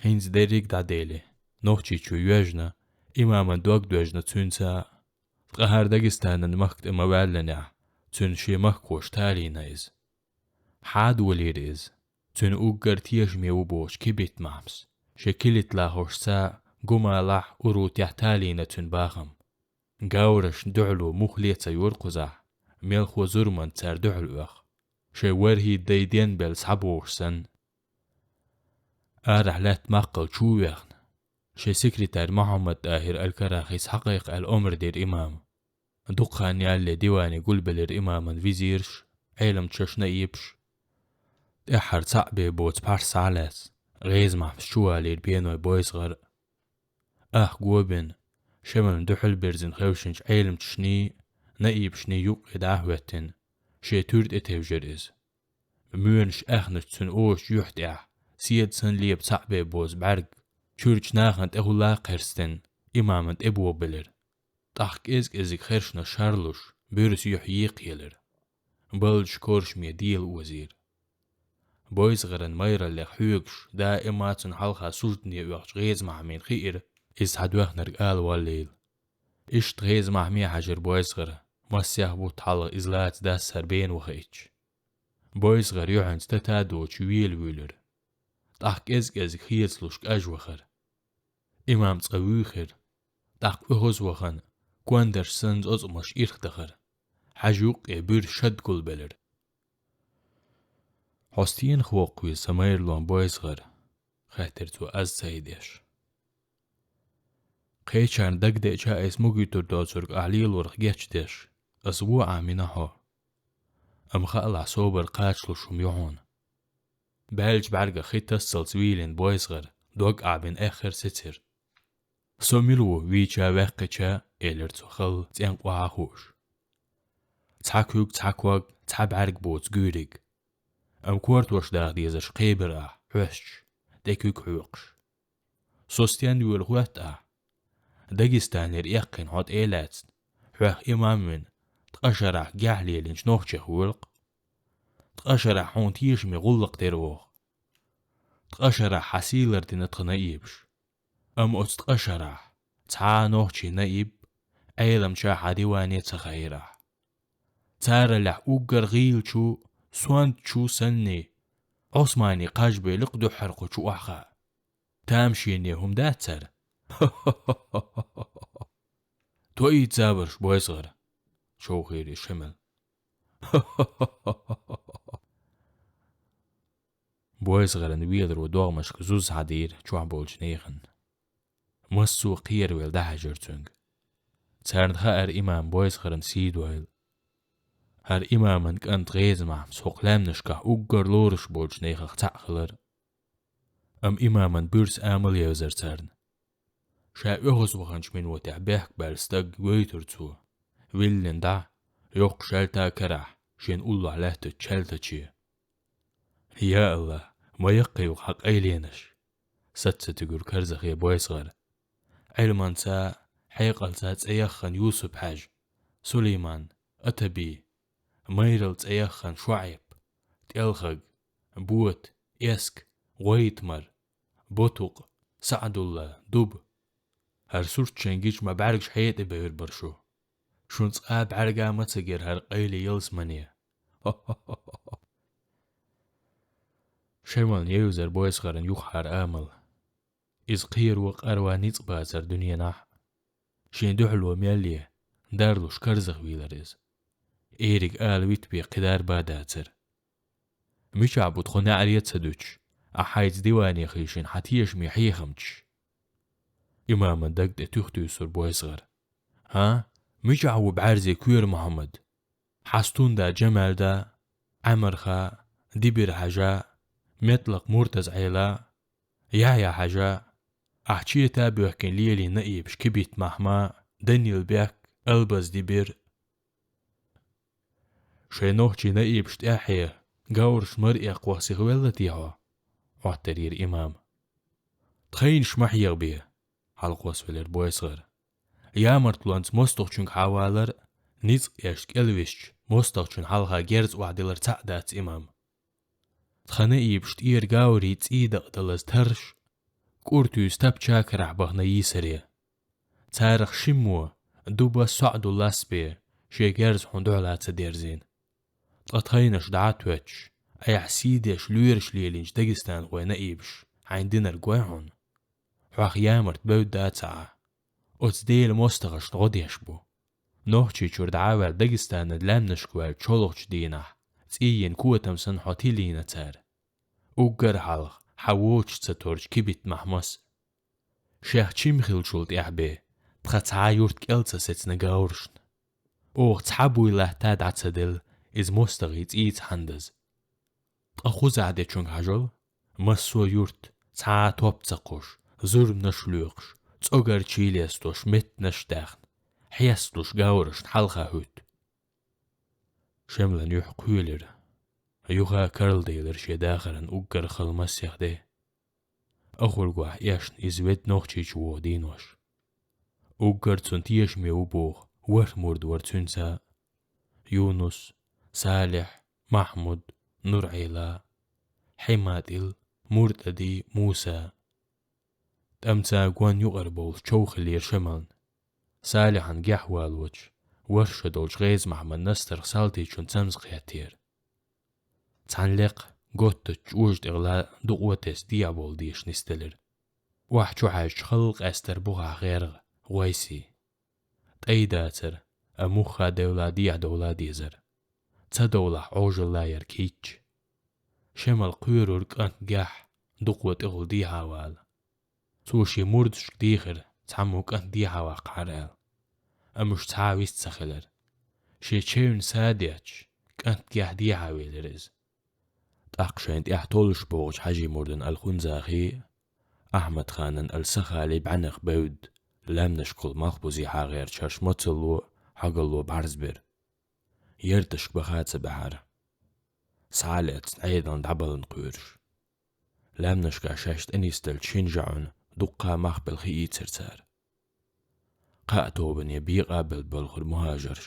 ХӀинца дерриг дӀадели, Нохчийчу йоьжна, имаман дог доьжна цуьнца, ткъа хӀара Дагестанан махка тӀе ма ваьллинехь, цуьнан шен махкахоша талийна иза. Хьадолийра иза, цуьнан уггар тешаме ву бохучу Кибит-Махьмас, шен килитлахошца Гумалахь, Урутехь талийна цуьнан бахам. Гаврашна дуьхьало муххале а ца йора кхузахь, мелхо зурманца цара дуьхьал оьху, шайн ворхӀе дай денбелла схьабохуш санна. Арахь лаьтта маккхал чу вехна, шен секретарь Мухьаммад-ТӀахӀир аль-Карахис схьакхайкха аьлла омра дира имама. Дукха хан ялале диване гулбелира имаман визираш, Ӏеламчаш, наибаш. ТӀаьххьара цхьаъ бен боцу пхьарс схьа а лаьцна, ГӀезамахьмас чувалийра пеной БойсагӀар а. Ах го бина, Шемална дуьхьал бирзина хевшинчу Ӏеламчашний, наибашний юккъе дӀа а хӀоьттина, шен туьра тӀетевжира иза. Моьнаш аьхначу цуьнан ошачу юьхь тӀехь, седа санна леба цхьаъ бен бозу бӀаьрг, чуьрачу нахана тӀехула а кхерстина, имаман тӀе бохабелира. ТӀаккха кӀез-кӀезиг хершнаш шарлуш, буьрса юьхь екхъелира. Балдаш коршаме дела озийра. БойсагӀаран майраллех хьоьгуш, даима цунна хьалха суждане оьхучу ГӀезамахьмина хиира, иза схьадоьхнарг ала валлийла. Иштта ГӀезамахьме хьаьжира БойсагӀар, массех бутт хьалха иза лаца дас хӀара бена вахийтча. БойсагӀар юьхьанца тата а доцуш вела вуьйлира. ТӀаккха кӀез-кӀезиг хецалуш кӀаж вахара. Имам цкъа вуьйхира. ТӀаккха оьгӀаз вахана, кондаш санна цӀоцкъамаш ирхдахара. Хьаьжа юккъе буьрса шад гулбелира. «Хьо стенах воккхаве, сан майралло БойсагӀар?» — хаьттира цо, аз ца йи деш. «Кхечарна дагадеъча, айса магуьйтур доцург ахь лелорах гечдеш, ас вон Ӏамийна хьо». Амма хаалахь, собар кхачалуш хӀума ю хьуна. Баьллачу бӀаьргах хи тасцалц вийлина БойсагӀар, дог Ӏабина, аьххира сецира. «Со мила ву, вийча, ваьккхича?» — элира цо, халла цӀенкъа охьа а хууш. «Цхьа куьг, цхьа ког, цхьа бӀаьрг боцу гуьйриг. Амма кортош даха дезарш кхебира ахь, хьоьстуш, тӀе куьг хьоькхуш. Со стенна воьлу хоьтту ахь? Дагестанера эккхийна хьо тӀе а лаьцна, хьоьх имам вина, ткъа шарахь гехь лелийначу нохчех воьлу-кх. Ткъа шарахь хьуна тешаме гӀуллакх дира оха. Ткъа шарахь хьан сий лардина тхан наибаш. Амма оцу ткъа шарахь цхьа а нохчийн наиб, Ӏеламча хьан диване ца хаийра ахь. Цараллехь уггар гӀийлачу, сонтачу санний, Ӏусмане кхаж бели-кх дуьххьара кху чу охьахаа. Тамашийна хӀума дац цара?» «Тоийта забарш, БойсагӀар!» — човхийра и Шемал. БойсагӀаран веларо догӀмашка зуз схьадийра чохь болчу нехан. Массо а кхеравелла дӀахьаьжира цуьнга. Царна хаьара имам БойсагӀаран сий дойла. ХӀара имаман кӀант ГӀезамахьмас хӀокху лаьмнашкахь уггар лоруш болчу нехах цхьаъ хилар. Амма имаман буьрса амал евзара царна. Ша оьгӀаз ваханчу минотехь бехк баьлла стаг гойтура цо, виллина дӀа, йоккха шаьлта а карахь, шен уллохь лаьттачу чаьлтаче. «Я АллахӀ, ма яккхий-кх хьан къайленаш!» — саца ца туьгура карзахе БойсагӀар. «Ӏилманца, хьекъалца цӀе яххана Юсуп-Хьаьжа, Сулайман, Атаби, майралла цӀе яххана ШоӀип, ТӀелхаг, Бота, Эска, ГӀойтмар, Ботукъ, СаӀдулла, Дуба. ХӀара сурт шайн гича ма бӀаьргаш хьетӀе бевр бара шу. Шун цкъа а бӀаьрга а ма ца гира хӀара къайле ялсамане». Шемална евзара БойсагӀаран юххьара амал. Иза кхеро къарван ницкъ бацара дуьненахь а. Шен дуьхьало мел е, дарлуш карзахвийлар иза. Эриг ала витбе кхидар ба дацар. Мичахь бу тхо неӀаре а ца дуьтуш, ахь хьайца диване хийшина хьан тешаме хьехамчаш? Имаман даг тӀе туьха туьйсура Бойсгара. ХӀа? Мичахь ву бӀаьрзе Коьра Мухьаммад? Хьан стунда Джамалда, Ӏамарха, Дибир-Хьажа, Метлакъ Муртаз-Ӏела, Яхья-Хьажа, ахь чета а боьхкина лелийна наибаш Кибит-Махьма, Данил-Бек, Албаз-Дибир. Шайн нохчий наибаш тӀаьхье, говраш мара эккхо сихвелла те хьо? — Ӏоттар йира имам. Тхайнаш ма хьегӀабе, — хьалкхоссавелира Бойсгар. Ямартлонца мостагӀчуьнга хьавалар, ницкъ эшна кӀелвисча, мостагӀчун хьалха герз охьадилар цхьаъ дац имам. Тхан наибаш тӀера говрий цӀий дакъа далаза тарраш, кӀуртуьйс тапча карахь бахана йийсаре. Царах шиммо, дуба соӀ ду ласбе, шен герз хьуна дуьхьала ца дерзийна. Ткъа тхайнаш дӀа а тоьттуш, айхьа сий деш лоьраш лелийначу дагестанхойн наибаш хьайна динарг гой хьуна? Хьох ямарт бевдда а ца Ӏа, оцу Делан мостагӀашна гӀо деш бу. Нохчийчуьра дӀа а ваьлла Дагестанан лаьмнашка ваьллачу шолгӀачу дийнахь, цӀий йина котам санна хьо тилийна цара. Уггар хьалха хьан вочу ца торчу Кибит-Махьмас. Шех чим хиллачул тӀаьхьа бен, тхан цхьа а юрт кӀел ца сецна говрашна. Оха цхьа буй латта дӀа ца делла, иза мостагӀий цӀийца хьандаза. Ткъа кхузахь дечунга хьажал, массо а юрт, цхьа а топ ца кхуш, зурманаш а лоькхуш, цӀогар чийлестош, меттанаш а даьхна, хьесталуш говрашна хьалха хӀуьтту. Шемлан юьхь кхоьлира. Юха карладелира шен дахаран уггар хала масех де. Ахургохь эшна иза ведда Нохчийчу вогӀу дийнош. Уггар цунна тешаме ву боху ворхӀ мурд вара цуьнца: Юнус, Салихь, Махьмуд, Нур-Ӏела, ХьиматӀил, Муртади, Муса. ТӀамца гон юкъара бовлуш чов хиллера Шемална. Салихьан гехь валочу, ворхӀ шо долчу ГӀеза-Махьмад Настарх Салтичун цамза кхеттера. Цхьана лекха, готтачу чӀожа тӀехула дукъо тесна дехьа бовла дезаш нисделира. Охьа чу хьаьжча, халла къаьстара бухахь гӀерга гӀойси. ТӀай дацара, а мухха девла дехьа довла дезара. Ца довлахь, Ӏожалла яра кийчча. Шемал кхоьрура кӀант гехь, дукъо тӀехула дехьа вала. Цо шен мурдашка дийхира, цхьаммо кӀант дехьа ваккхахьара аьлла. Амма уьш цхьа а вист ца хилира. Шен чевнна са а детташ, кӀант гехь дехьа велира иза. ТӀаккха шайна тӀехь толлуш богӀучу Хьажи-мурдан ал-Хунзахи, Ахьмад-ханан ал-Сахали бӀаьнах бевдда, лаьмнашкахула малхбузе хьагӀерчу хӀорш моцалло, хьогалло бӀарзбира. Ярташка баха а ца баьхьара. Схьа а лаьцна, Ӏедална дӀабаллина кхоьруш. Лаьмнашкахь шаьш тӀенисделлачу шина жаӀунна дуккха а мах белла хиийцира цара. Кхаа тобане бекъа а белла боьлхура мухӀажарш.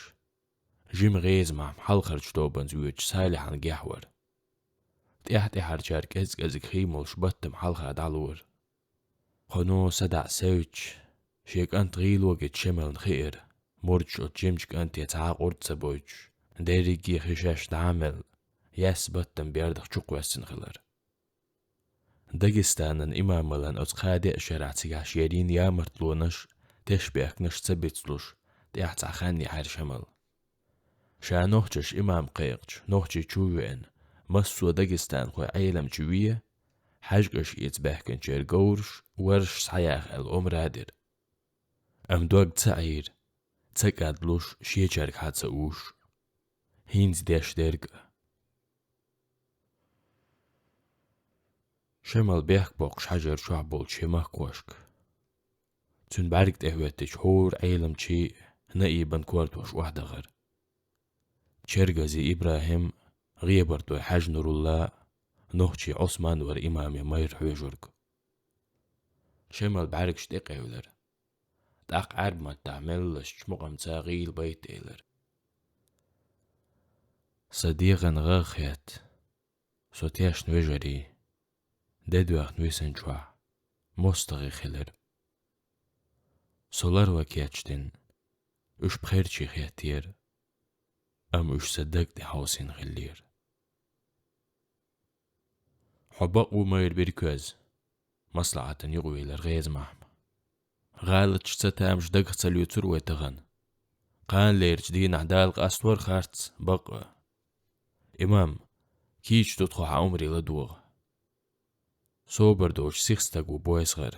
Жима ГӀеза-Махьма хьалхарчу тобанца воьдучу Салихьан гехь вара. ТӀаьхь-тӀаьхьарчара кӀез-кӀезиг хи молуш баттам хьалха дӀалора. Кхано садаӀа севчча, шен кӀант гӀийло гича Шемална хиира, мурдаш оцу жимачу кӀанте цхьа а къурд ца бойтуш, дерриге хи шаьш дӀа а мелла, яьсса баттам бердах чукхоьссина хилар. Дагестанан имамаллан оцу кхаа-деа шарахь цигахь шен дина ямартлонаш, тешнабехкаш ца бицлуш, тӀаьхьа цхьа хан яьхьира Шемал. Ша нохчаша имам кхайкхича, Нохчийчу а веана, массо а дагестанхой Ӏеламчу ве, хьаьжкӀаш эца баьхкинчеран говраш, варш схьаяха аьлла омра а дира. Амма дог ца Ӏийра, ца кӀадлуш, шечаьрга хьа ца уьш. ХӀинца деш дерг а. Шемал бехк боккхуш хьажара чохь болчу шен махкошка. Цуьнан бӀаьрга тӀехӀоьттича, хӀора Ӏеламчий, наибан кортош охьадахара. Чергази ИбрахӀим, ГӀебартӀой Хьаьжа Нурулла, нохчий Ӏусман вара имаме майра хьоьжург. Шемал бӀаьргаш тӀекъевлира. ТӀаккха Ӏаьрбийн маттахь меллачу мукъамца гӀийла байт элира: «Сан дегӀан гӀагӀ хетта, со тешна вежарий, де доьхна висинчохь, мостагӀий хилира. Со ларван кечдина, уьш пхерчий хеттера, амма уьш сан даг тӀе хьовсийна хиллера». «Хьо бакъ ву, майра Биркоьз», — маслаӀатана юкъавийлира ГӀеза-Махьма. ГӀалаташ ца тамаш дагах ца лоьцур вай тахан. Кхана лерча дийнахь Дала къастор харц, бакъ а. Имам, кийча ду тхо хьан омри ладогӀа. Собар долуш сиха стаг ву Бойсгар.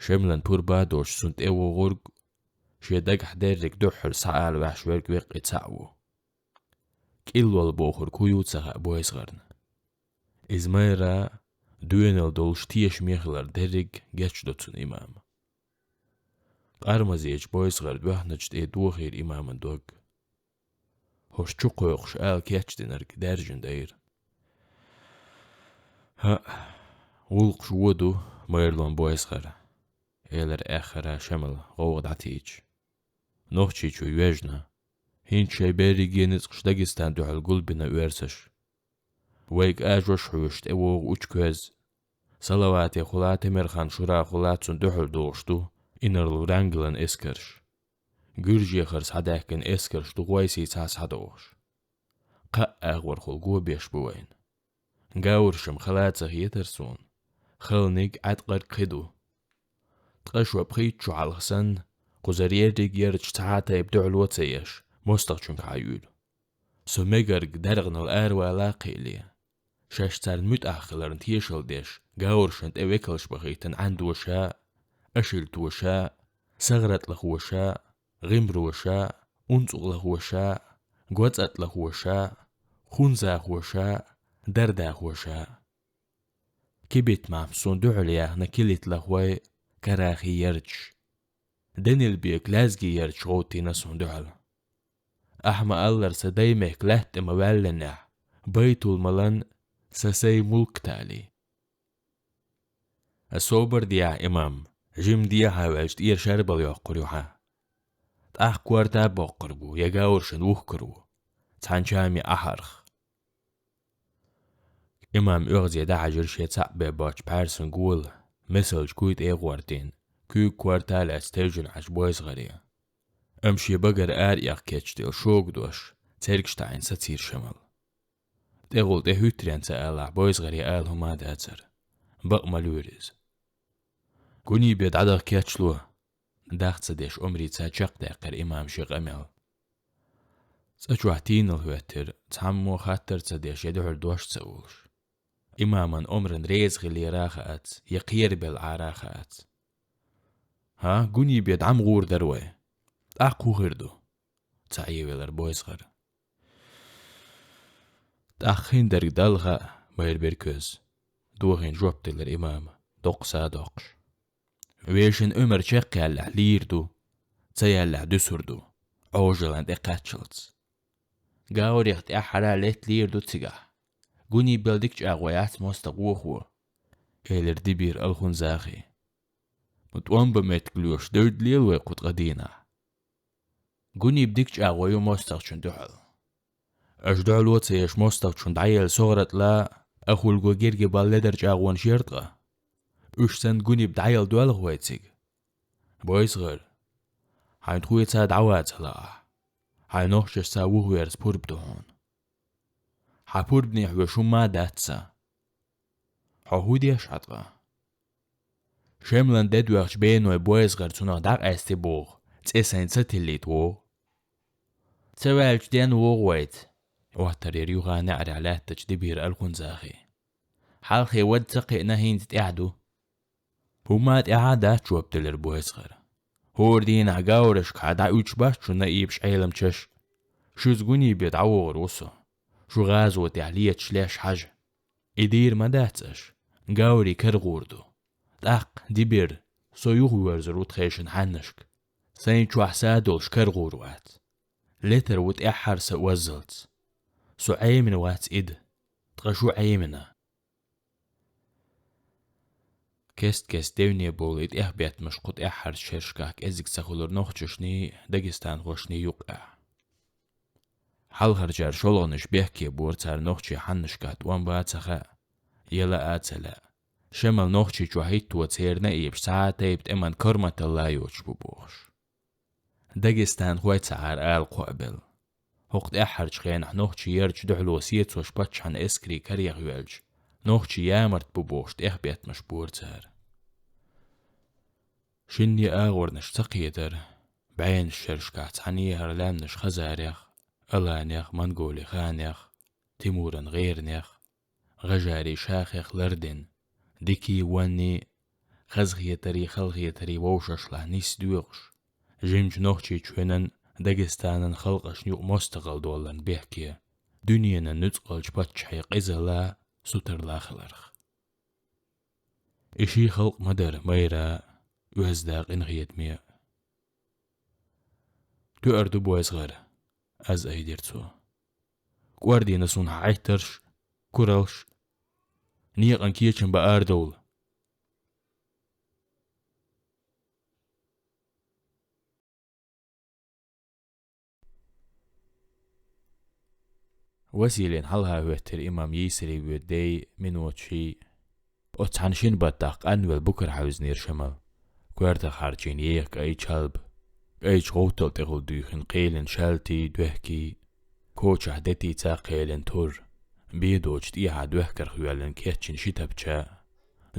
Шемлан пурба а долуш цунна тӀевогӀург, шен дагахь дерриг дуьххьара схьаала ваьхьаш верг веккъа цхьаъ ву. КӀиллол бохург хӀун ю ца хаьа Бойсгарна. Иза майра, доьналла долуш тешаме хилар дерриг гечдо цунна имама. Къармазечу Бойсгар доьхначу тӀе дохийра имаман дог. ХӀорш чу кхойкхуш ала кечдинарг даьржина дайра. «ХӀаъ, гӀуллакхаш вон ду, майраллин Бойсгар», — элира аьххара Шемала гӀовгӀа дӀатийча. «Нохчийчоь йоьжна. ХӀинца шайн берриге ницкъаш Дагестан дуьхьал гулбина оьрсаша. Вайга ажош хьоьжуш тӀевогӀу Учкоьз. Салаватехула, Темирхан-Шурахула цунна дуьхьал догӀуш ду инарла Врангелан эскарш. Гуьржехара схьадаьхкина эскарш ду гӀой сийсахь схьадогӀуш. Кхаа агӀорхула го беш бу вайна. Гавршам хала ца хетара суна, халаниг Ӏаткъарг кхин ду. Ткъа шо пхийтта шо хьалха санна, кхузара ерриг ярташ цхьа а тайпа дуьхьало ца еш, мостагӀчуьнга хьайуьйру. Со мегарг даргӀанал аравала а кхиале, шаьш царна муьтӀахь хиларна тешалла деш, гавршна тӀе векалш бахийтина Ӏандоша а, ашилтоша а, сагӀратлахоша а, гӀимароша а, унцукълахоша а, гоцӀатлахоша а, хунзахоша а, дардахоша а. Кибитмахьмас суна дуьхьал яьхна килитлахой, карахи ярташ. Денилбека лаьзги ярташ гӀовттийна суна дуьхьал. Ахьа ма-аллара, сан даймехка лаьтта тӀе ма ваьллинехь, Байтулмалан сан сай мулк тали. Ас собар дехьа, имам, жима дехьа ваьлча тӀера шарбал йоккхур ю хьан. ТӀаккха корта а боккхур бу, я гавршина вухкур ву, цхьана чаме ахьарх». Имам оьгӀазе дӀахьаьжира шен цхьаъ бен боцчу пхьаьрсан гола, месалчу куй тӀе а гӀортийна, куьйга корта а лаьцна тевжина Ӏаш Бойсгаре. Амма шен багара ара эккха кечделла шога дош, цергаш таӀийна сацийра Шемал. ТӀегӀул тӀе хӀуьттаренна ца алахь, Бойсгаре ала хӀума а дацара. Бакъ ма луьйра иза. «Гунибе дӀадаха кечло», — даха ца деш омрица чекхдаьккхира имама шен къамел. ЦӀа чохь тийналла хӀоьттира, цхьаммо хаттар ца деш, я дуьхьал дош ца олуш. Имаман омран реза хилира а хаац, я кхерабелла Ӏара а хаац. «ХӀа, Гунибе дӀа ма гӀур дара вай. ТӀаккха хӀун хир ду?» — цхьаъ велара Бойсгар. «ТӀаккха хиндерг Далла хаьа, майра берг оьза», — дохийна жоп делира имама, доккха са а доккхуш. «Вешан Ӏумар чекхъяьллехь лийр ду, ца яьллехь дуьсур ду, Ӏожаллин тӀе кхаччалц. Гаврех тӀаьххьара летта лийр ду цигахь. Гунибел дика чӀагӀо яц мостагӀ вохо», — элира Дибир Алхунзахи. «ТӀом бан меттиг лоьхуш девдда лела вай кху ткъа дийнахь. Гуниб дика чӀагӀо ю мостагӀчун дуьхьал. Аша дуьхьало ца еш мостагӀчунна дӀаелла СогӀратӀла, Ахулго, Гиргибал ледара чӀагӀонаш яра ткъа. Уьш санна Гуниб дӀаяла доьлху вай цига. Бойсгар, хьайна тхоьца дӀаваца лаахь, хьайн нохчашца вухаверза пурба ду хьуна. Хьан пурбане хьоьжуш хӀумма а дац сан. Хьо хӀун деш Ӏа ткъа? Шемлан де доьхча беной Бойсгар цунах дӀакъаьсти боху, цӀе сайна ца тиллийта вогӀу». «Ца ваьлча денна вогӀу вайца», — Ӏоттар яра юха неӀарехь лаьттачу Дибир Алхунзахи. «Хьалхе вада ца кхиъна, хӀинца тӀаьхьа ду». «ХӀумма а тӀаьхьа дац», — жоп делира Бойсгар. «ХӀора дийнахь гаврашкахьа дӀауьдуш бац шун наибаш, Ӏеламчаш. Шуьца Гунибе дӀавогӀур ву со. Шу гӀазотехь леташ леш хьажа. И дийр ма дац аша. Гаври карагӀур ду. ТӀаккха, Дибир, со юхавоьрзур ву тхайшинна хьаннашка. Сайна чохь са а долуш карагӀур вац. Летар ву тӀаьххьара сан оззалц. Со Ӏемина вац ида, ткъа шу Ӏемина». Кест-кест девне бовлу и тӀехбеттамаш кху тӀаьххьарчу шерашкахь кӀезиг ца хуьлура нохчашний, дагестанхошний юккъехь. Хьалхарчара шолгӀанаш бехке бора цара нохчийн хьаннашкахь тӀом бан а ца хаьа, я лаа а ца лаьа. Шемал Нохчийчохь хӀитто церан наибаш цхьа а тайпа тӀеман корматалла йоцуш бу бохуш. Дагестанхой ца Ӏара ала кхоабелла. ХӀокху тӀаьххьарчу хенахь нохчий ярташ дуьхьало сецош паччахьан эскарийн карех йоьлча, нохчий ямарт бу бохуш тӀехбеттамаш бора цара. Шинне агӀорнаш ца кхетар, бӀаьнаш шерашкахь цхьаьна яхьар лаьмнаш хазарех, аланех, монголий ханех, Тимуран гӀеранех, гӀажарий шахех лардина, дикий, вонний, хазахетарий, халахетарий вовшашлахь нисса доькъуш, жимачу Нохчийчоьнан, Дагестанан халкъашна юкъа мостагӀалла долларна бехке, дуьненан нуьцкъалчу паччахьийн къизалла, сутарла хиларх. И ший халкъ ма дара майра, оьзда, къинхетаме а. Тоьар ду, бойзагӀар, аз айдира цо. КӀордийна суна хьан Ӏиттарш, куралш, некъан кечам бан арадовла. Василина хьалха хӀоьттира имам Йийсари воьду дей миноташ. Оцу цхьана шина баттахь къанвелла букара хьаьвзинера Шемал. Коьртах хьарчийна еха кӀай чалба, кӀайчу гӀовттал тӀехула дуьйхина кхелина шаьлтий, доьхкий, кочахь детица кхелина тур, бедочу тӀехьа доьхкарх йоьллина кечйина ши тапча,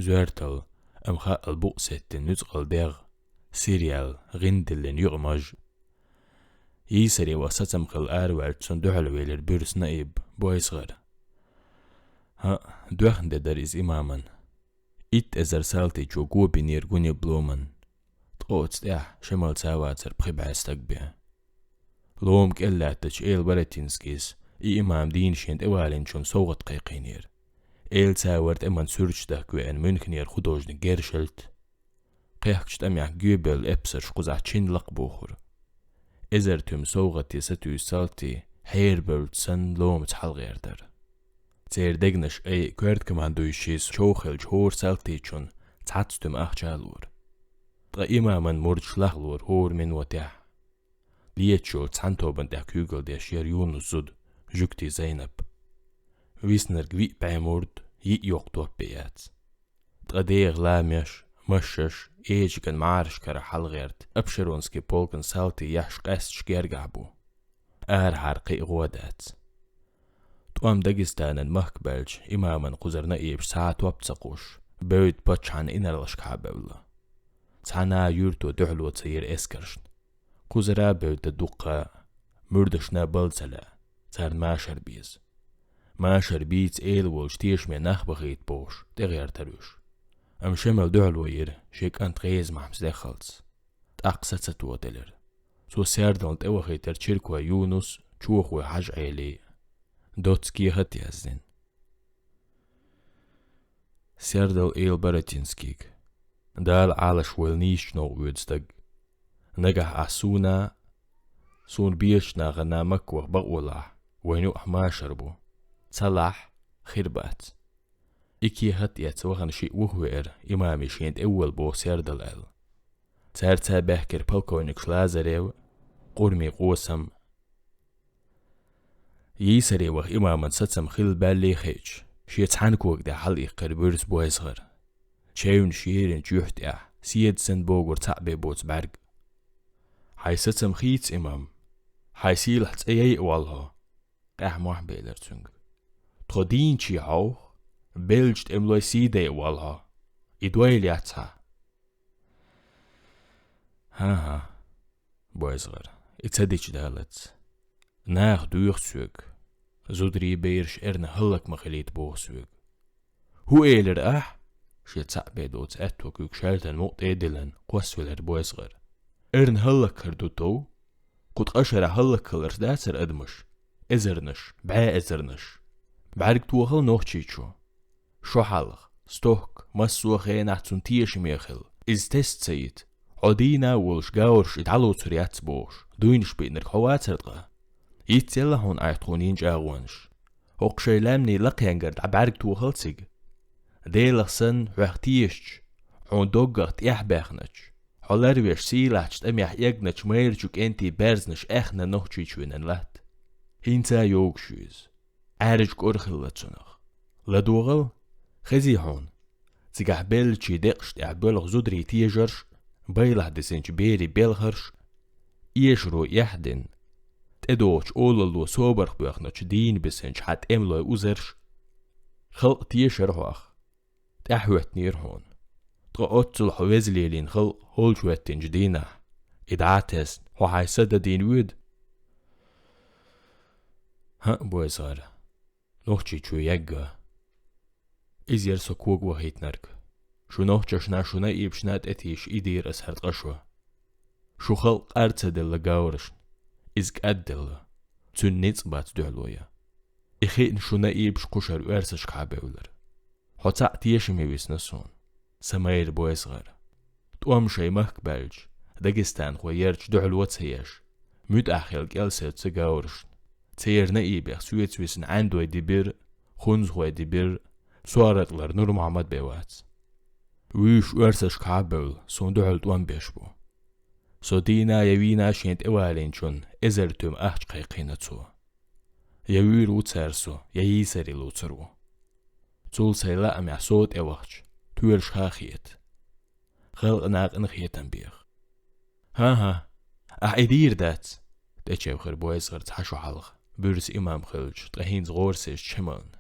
зоьртал, амма хаъал букъ сеттина нуьцкъала дегӀ, сирел, гӀиндиллина юкъамаж. Йийсари ваха сацам хилла араваьлча, цунна дуьхьал велира буьрса наиб, бойзагӀар. ХӀаъ, доьхна де дара иза имаман. Итт эзар салтичо го бинера гунеб ломан. Ткъа оцу тӀехь Шемал ца вацара пхи бӀе стаг бен. Лома кӀел лаьттачу Эла Баратинскис и имам дийна шена тӀевалинчунна совгӀат кхайкхийнера. Эла ца вара тӀеман суьрташ дахка веана Мюнхенера художник Гершельд. Кхехкачу тӀамехь гоьбевлла эпсарш кхузахь чин лакхабохура. Эзар туьма совгӀате сатуьйсу салти хьерабевлча санна ломаца хьалагӀертара. Церан дегнаш айа коьрткомандующийс човхаелча хӀора салтичунна цхьацца туьма ахча а лора. Ткъа имаман мурдаш лахлора хӀора минотехь. Леташ йолчу цхьана тобанна тӀехь куьйгалла деш яра Юнус зуда, жуьгти Зайнап. Виснарг виъ бӀе мурд, йиъ йоккха топ бен яц. Ткъа деха ламеш, машшаш, эчиган маьршкара хьалагӀерта Абшеронский полкан салти яхьаш къаьсташ гергахь бу. Арахьара кхин а гӀо дац. ТӀом Дагестанан махка баьлча, имаман кхузара наибаш цхьа а топ ца кхуьссуш, бевдда паччахьан инарлашкахьа бевлла. Цхьана а юьрто дуьхьало ца йира эскаршна. Кхузара а бевдда дуккха а, муьрдашна а бала ца лаьа, царна машар беза. Машар бийца эла волчу тешаме нах бахийта бохуш, тӀегӀертара уьш. Амма Шемал дуьхьало йира, шен кӀант ГӀеза-Махьмас деххалц. ТӀаккха са ца тоделира. Цо сердална тӀевахийтира чиркой Юнус, чохой Хьажа-Ӏели. Доцца кехат а яздина. Сердал Эла Баратинскийга. Дала Ӏалаш войла нийсачу новкъа воьду стаг. Нагахь ахь суна, суна безачу нахана Макка ваха бакъо лахь, вайна юкъахь машар бу. Ца лахь, хир бац. И кехат а эцна вахана шиъ вухавеара, имаме шена тӀевола боху сердал аьлла. Цаьрца баьхкира полковникаш Лазарев, Къурми Къосам. Йийсаре ваха имаман сацам хилла баьллий хиъча, шен цхьана кога тӀехь хьалаиккхира буьрса бойзагӀар. Чевнаш еринчу юьхь тӀехь, седа санна богура цхьаъ бен боцу бӀаьрг. Хьайн сацам хийца, имам. Хьайн сийлахь цӀе яйа воллу хьо. Къаьхьа мохь белира цуьнга. Тхо дийначий хьовха, беллачу тӀемалой сий дайа воллу хьо. И дойла яц хьан. ХӀан-хӀа, бойзагӀар, и ца дича далац. Наха доьху соьга. Зударий, бераш, эрна хӀаллак ма хилийта боху соьга. ХӀун элира ахь? Шен цхьаъ бен доцу аьтто куьг шаьлтан мукъа тӀе а диллина, кхоссавелира бойзагӀар. Эрна хӀаллакхар ду тов? Кху ткъа шарахь хӀаллакхиларш дацара адамаш? Эзарнаш, бӀе эзарнаш. БӀаьрг тохал Нохчийчу. Шо хьалха, стохка, массо а хенахь цунна тешаме хила, иза тесна ца йита. Хьо дийна а волуш, гаурш и дӀалоцур яц бохуш, дуйнаш биънарг хьо вацара ткъа? Йицъелла хьуна айхьа тхуна йина чӀагӀонаш. ХӀокху шайн лаьмнийн лакхенгара дӀа бӀаьрг тохал цига. Делах санна, хьоьх тешачу, хьуна доггах тӀехь баьхначу, хьо ларвеш сийлахьчу тӀамехь эгначу майрачу кӀентийн берзанаш аьхна Нохчийчоьнан латта. ХӀинца а йогуш ю иза. Ӏаьржа кӀора хилла цунах. ЛадогӀал, хезий хьуна, цигахь беллачийн декъаш тӀехь боьлху зударий тешарш, байлахь дисинчу берийн белхарш, эшаро эхь а дина, тӀедогӀучу олалло собарх боьхначу дийна бисинчу хьан тӀемалой узарш. Халкъ тешара хьох. ТӀаьхьахӀоьттинера хьуна. Ткъа оццул хьо веза лелийна халкъ хьолчу хӀоьттинчу дийнахь, и дӀа а тесна, хьо хьайн са дадийна воьду? ХӀаъ, бойсагӀар, нохчий чу ягга. Иза яра со кога вахийтинарг. Шу нохчашна, шу наибашна тӀетийша и дийра аса хӀара ткъа шо. Шу халкъ къар ца делла говрашна, иза кӀадделла, цуьнан ницкъ бац дуьхьало ян. И хиъна шу наибаш кхушара оьрсашкахьа бевллера. Хьо цхьаъ тешаме висна суна, сан майра бойсагӀар. ТӀом шайн махка баьлча, дагестанхой ярча дуьхьало ца еш, муьтӀахь хила кӀел сецна говрашна. Церан наибех соьца висина Ӏандой Дибир, хӀунзахой Дибир, СогӀаратлара Нурмохьмад бен вац. Вуьйш оьрсашкахьа а бевлла, суна дуьхьал тӀом беш бу. Со дийна я вийна шен тӀевалийначунна эзар туьма ахча кхайкхийна цо. Я вуьйр ву цара со, я йийсаре луцур ву. Цул сайн лаамехь со тӀевахча, тоьлаш ха хета. Халкъана къинхетам беха. ХӀан-хӀа, ахь и дийр дац, тӀечевхира бойсагӀар цхьа шо хьалха, буьрса имам хилча, ткъа хӀинца гӀорасизчу Шемална.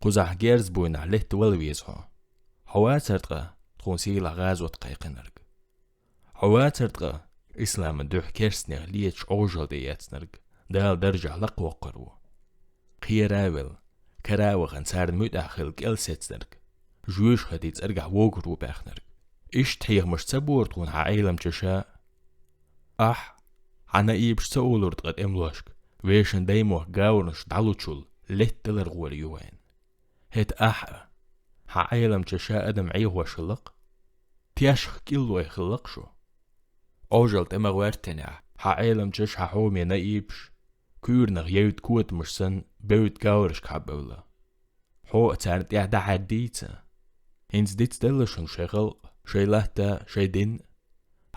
Кхузахь герз буйнахь летта вала веза хьо. Хьо вацара ткъа тхуна сийлахь гӀазот кхайкхинарг? Хьо вацара ткъа исламан дуьхьа керстанех леташ Ӏожалла тӀеэцнарг, Дала даржехь лакхавоккхур ву? Кхера а велла, кара а вахана царна муьтӀахь хила кӀел сецнарг, жоьжахатин цӀергахь вогур ву баьхнарг. Иштта хьехамаш ца бора тхуна хьан Ӏеламчаша? Ахь, хьан наибаш ца олура ткъа тӀемалошка, вешан даймохк говрашна дӀалучул летта далар гӀоле ю вайна. ХӀета ахьа, хьан Ӏеламчаша адам Ӏехош хилла-кх? Тешах кӀиллой хилла-кх шу? Ӏожалла тӀе ма гӀоьртинехь, хьан Ӏеламчаш, хьан хьоме наибаш, куьйранах евдда котамаш санна, бевдда говрашкахьа бевлла. Хьо а царна тӀехь дӀахьаьддийца. ХӀинца дицделла шуна шайн халкъ, шайн латта, шайн дин?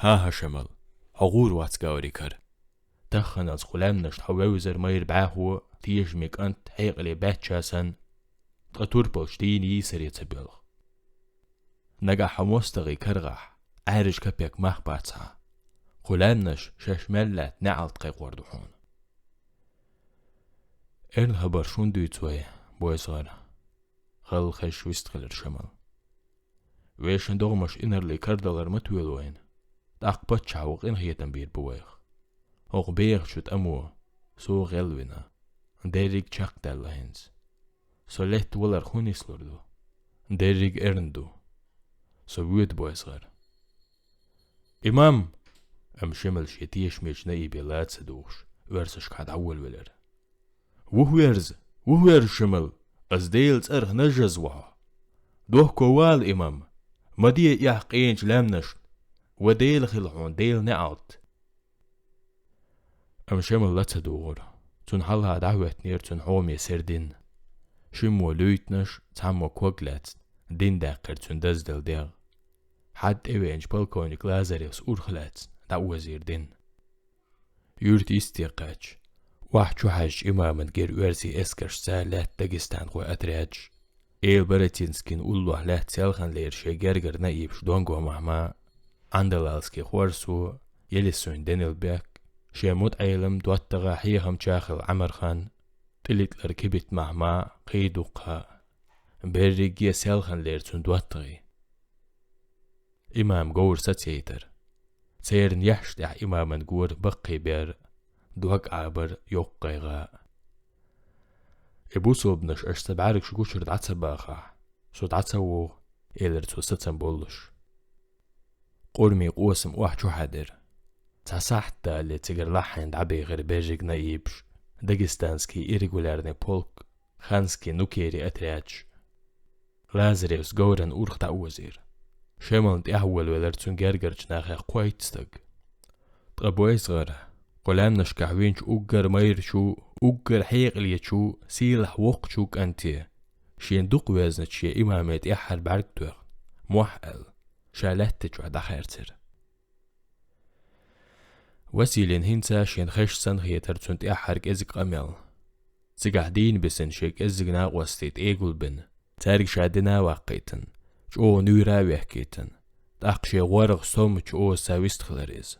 ХӀан-хӀа, Шемал, хьо гӀур вац говрийн кара. Тахханалц кху лаьмнашна хьо вевзара майра бӀаьхо, тешаме кӀант, хьекъале баьчча санна, ткъа турпалчу дийна йийсаре ца боьлху. Нагахь хьо мостагӀийн карахь Ӏаьржа капек мах бац хьан. Кху лаьмнаш шаьш мел лаьтта неӀалт кхайкхор ду хьуна. Эрна хабарш хӀунда дуьйцу вай, бойсагӀар? Халла хезаш вистхилира Шемал. Вешан догӀмаш инарлийн карадалар ма тоьлу вайна. ТӀаккха паччахь ву къинхетам бийр бу вайх. ХӀокху бехачу тӀамо со гӀелвина. Дерриг чекхдаьлла хӀинца. Со летта валарх хӀун нислур ду? Дерриг эрна ду. Со воьду, бойсагӀар. «Имам!» Амма Шемал шен тешамечу наибе ла ца дугӀуш, оьрсашкахьа дӀаволавелира. «Вухаверза! Вухаверза, Шемал! Ас Делан цӀарах нажжаза ву хьо! Дохко вала, имам! Ма де эхь къеначу лаьмнашна! Ва Дела хила хьуна Делан неӀалт!» Амма Шемал ла ца дугӀура. Цунна хьалха дӀахӀоьттинера цуьнан хьоме Сердин. Шиммо луьйтанаш, цхьаммо ког лаьцна, дин даьккхира цуьнан дазделла дегӀ. Хьад тӀевеанчу полковник Лазаревс урх лаьцна, дӀаозийра дин. Юьрта йисте кхаьчча, охьа чу хьаьжча имаман гира оьрсийн эскаршца лаьтта дагестанхойн отрядаш. Эла Баратинскийна уллохь лаьтта селхана лерина шен гергара наибаш Донгомахьма, Ӏандалалский Хорсо, Елисуьн Данилбек, шен мутаӀелам, доттагӀа, хьехамча хилла Ӏамархан, ТӀилитлара Кибитмахьма, кхин дуккха. Берриге а селхана лерина цуьнан доттагӀий. Имам говр сацейтар. Церан яххьаш тӀехь имаман гора баккхий бер, дог Ӏабар йоккхагӀа. «И бусалбанаш аша сан бӀаьргаш гучура дӀа ца бахахь, со дӀа ца вогӀу», — элира цо сацам боллуш. Къурмийн къосам охьа чу хьаьдира. Цхьа сахьт далале цигара лахьийна дӀабехира берриг наибаш, дагестанский иррегулярный полк, ханский нукерийн отрядаш. Лазаревс говран урх дӀаозийра. Шемална тӀаьхьаволавелира цуьнан гергарчу нахах кхойтта стаг. Ткъа бойсагӀар, кху лаьмнашкахь винчу уггар майрачу, уггар хьекъалечу, сийлахь воккхачу кӀанте, шена дукха везначу шен имаме тӀаьххьара бӀаьрг тоьхна, мохь аьлла, ша лаьтта чохь дӀахаьрцира. Василина хӀинца шена хезаш санна хетара цуьнан тӀаьххьара кӀезиг къамел. Цигахь дийна бисина шен кӀеззиг накъостий тӀегулбина, цаьрга ша дина а ваккхийтина, чӀогӀа нуьйра а вехкийтина, тӀаккха шен гӀоргӀа стоммачу озаца вистхилира иза.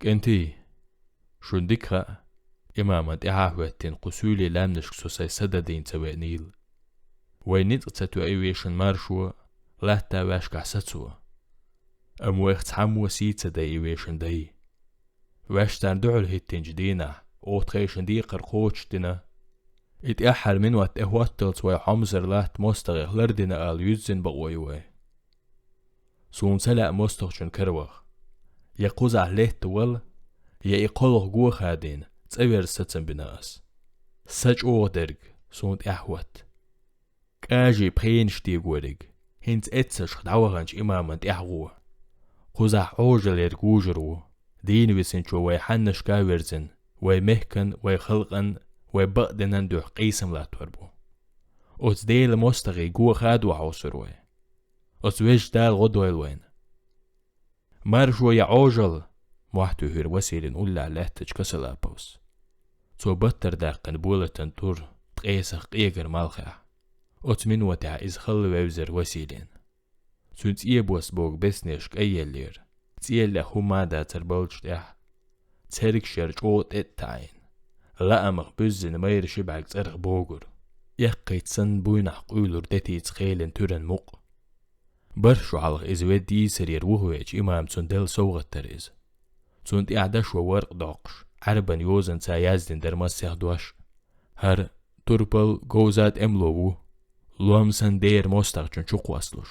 «КӀентий, шуна дика хаьа, имаман тӀаьхьа а хӀоьттина, кху суьйлийн лаьмнашка со сайн са дадийна ца веанийла. Вай ницкъ ца тоьа и вешан маршо, латта ваьшкахь сацо. Амма вайх цхьаммо сий ца дайа и вешан дай. Ваьш царна дуьхьал хӀиттинчу дийнахь, оха тхайшинна декхар кхочушдина. И тӀаьххьара минот тӀехӀотталц вай хьомсара латта мостагӀех лардина ала юьззина бакъо ю вай. Суна ца лаьа мостагӀчун караваха. Я кхузахь летта вала, я и кхалхо го хадийна, цӀа верза сацам бина ас. Са чӀогӀа дерг суна тӀаьхьахӀотта. КӀажий пхенаш дегориг, хӀинца эццашха дӀаваханчу имаман тӀаьхьа гӀо. Кхузахь Ӏожаллера гужур ву, дийна висинчо вай хьаннашка а верзина, вай мехкан, вай халкъан, вай бакъдинан дуьхьа къийсам латтор бу. Оцу Делан мостагӀий го хадо хьовсур вай. Оцу Везачу Дала гӀо дойла вайна. Маршо я Ӏожалла! — мохь туьйхира Василин уллехь лаьттачу Косолаповс. Цо баттара даьккхина болатан тур ткъесах къегара малхехь. Оцу минотехь иза халла вевзира Василина. Цуьнан цӀе бос богу беснеш кӀайъеллера, цӀе лаьа хӀумма а дацара балдаш тӀехь. Цергаш яра чӀогӀа тӀе а таӀийна. Лаамах буьззина майра ши бӀаьрг цӀарах богура. Эккхийта санна буйнахь къуьйлура детица кхелина туьран мукъ. БархӀ шо хьалха иза ведда йийсарера вухавеача имама цунна делла совгӀат дара иза. Цунна тӀехь дашо варкъ доккхуш, Ӏаьрбан йозанца яздина дара масех дош. ХӀара турпал говза тӀемало ву, лом санна дера мостагӀчун чу кхоссалуш.